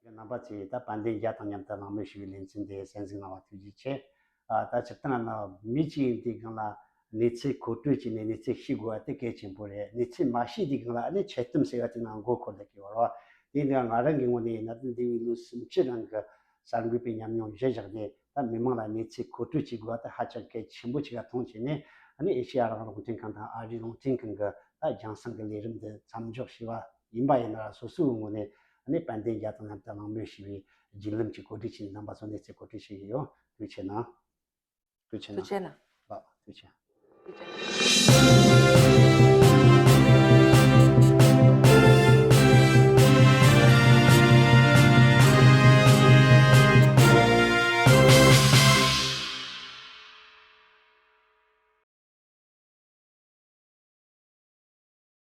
རྣམ་པ་ཚོས་ད་དཔལ་ལྡན་རྒྱལ་དང་མཉམ་དུ་གླེང་མོལ་ཞུ་བའི་ལེ་ཚན་དེ་གསན་གཟིགས་གནང་བ་ཐུགས་རྗེ་ཆེ། ཨ་ད་སྤྱིར་བཏང་ན་མི་གཅིག་ཡིན་དུས་སྒང་ལ་གནས་ཚུལ་མཁོ་སྤྲོད་བྱས་ནས་གནས་ཚུལ་ཤེས་དགོས་པ་དེ་གལ་ཆེན་པོ་རེད། གནས་ཚུལ་མ་ཤེས་དུས་སྒང་ལ་ཨ་ནི་ཆོད་གཏམ་ཟེར་བ་དེ་ནང་མགོ་འཁོར་བསྡད་ཀྱི་ཡོད་རེད་བ། དེ་ཡིན་དུས་ང་རང་གི་ངོས་ནས་གནད་དོན་འདི་བའི་ལོ་སུམ་ཅུ་རིང་གི་གསར་འགོད་པའི་ཉམས་མྱོང་གཞི་བཞག་ནས། ད་མི་མང་ལ་གནས་ཚུལ་མཁོ་སྤྲོད་བྱེད་དགོས་པ་དེ་ཧ་ཅང་གལ་ཆེན་པོ་ཞིག་ལ་མཐོང་བྱས་ནས། ཨ་ནི་ཨེ་ཤེ་ཡ་རང་དབང་རླུང་འཕྲིན་ཁང་དང་ཨ་རིའི་རླུང་འཕྲིན་ཁང་གི་ད་རྒྱང་སྲིང་གི་ལས་རིམ་འདི་མཚམས་འཇོག་བྱས་པ་ཡིན་པ་ཡིན་ན་ར། སོ་སོའི་ངོས་ནས་ཨ་ནི་དཔལ་ལྡན་རྒྱལ་དང་མཉམ་དུ་གླེང་མོལ་ཞུ་བའི་བརྒྱུད་ལམ་གྱི་གོ་སྒྲིག་བྱས་ནས་རྣམ་པ་ཚོ་གནས་ཚུལ་གོ་སྒྲིག་བྱེད་ཀྱི་ཡོད། ཐུགས་རྗེ་གནང་། ཐུགས་རྗེ་གནང་། ཐུགས་རྗེ་གནང་། ལགས། ཐུགས་རྗེ། ཐུགས་རྗེ།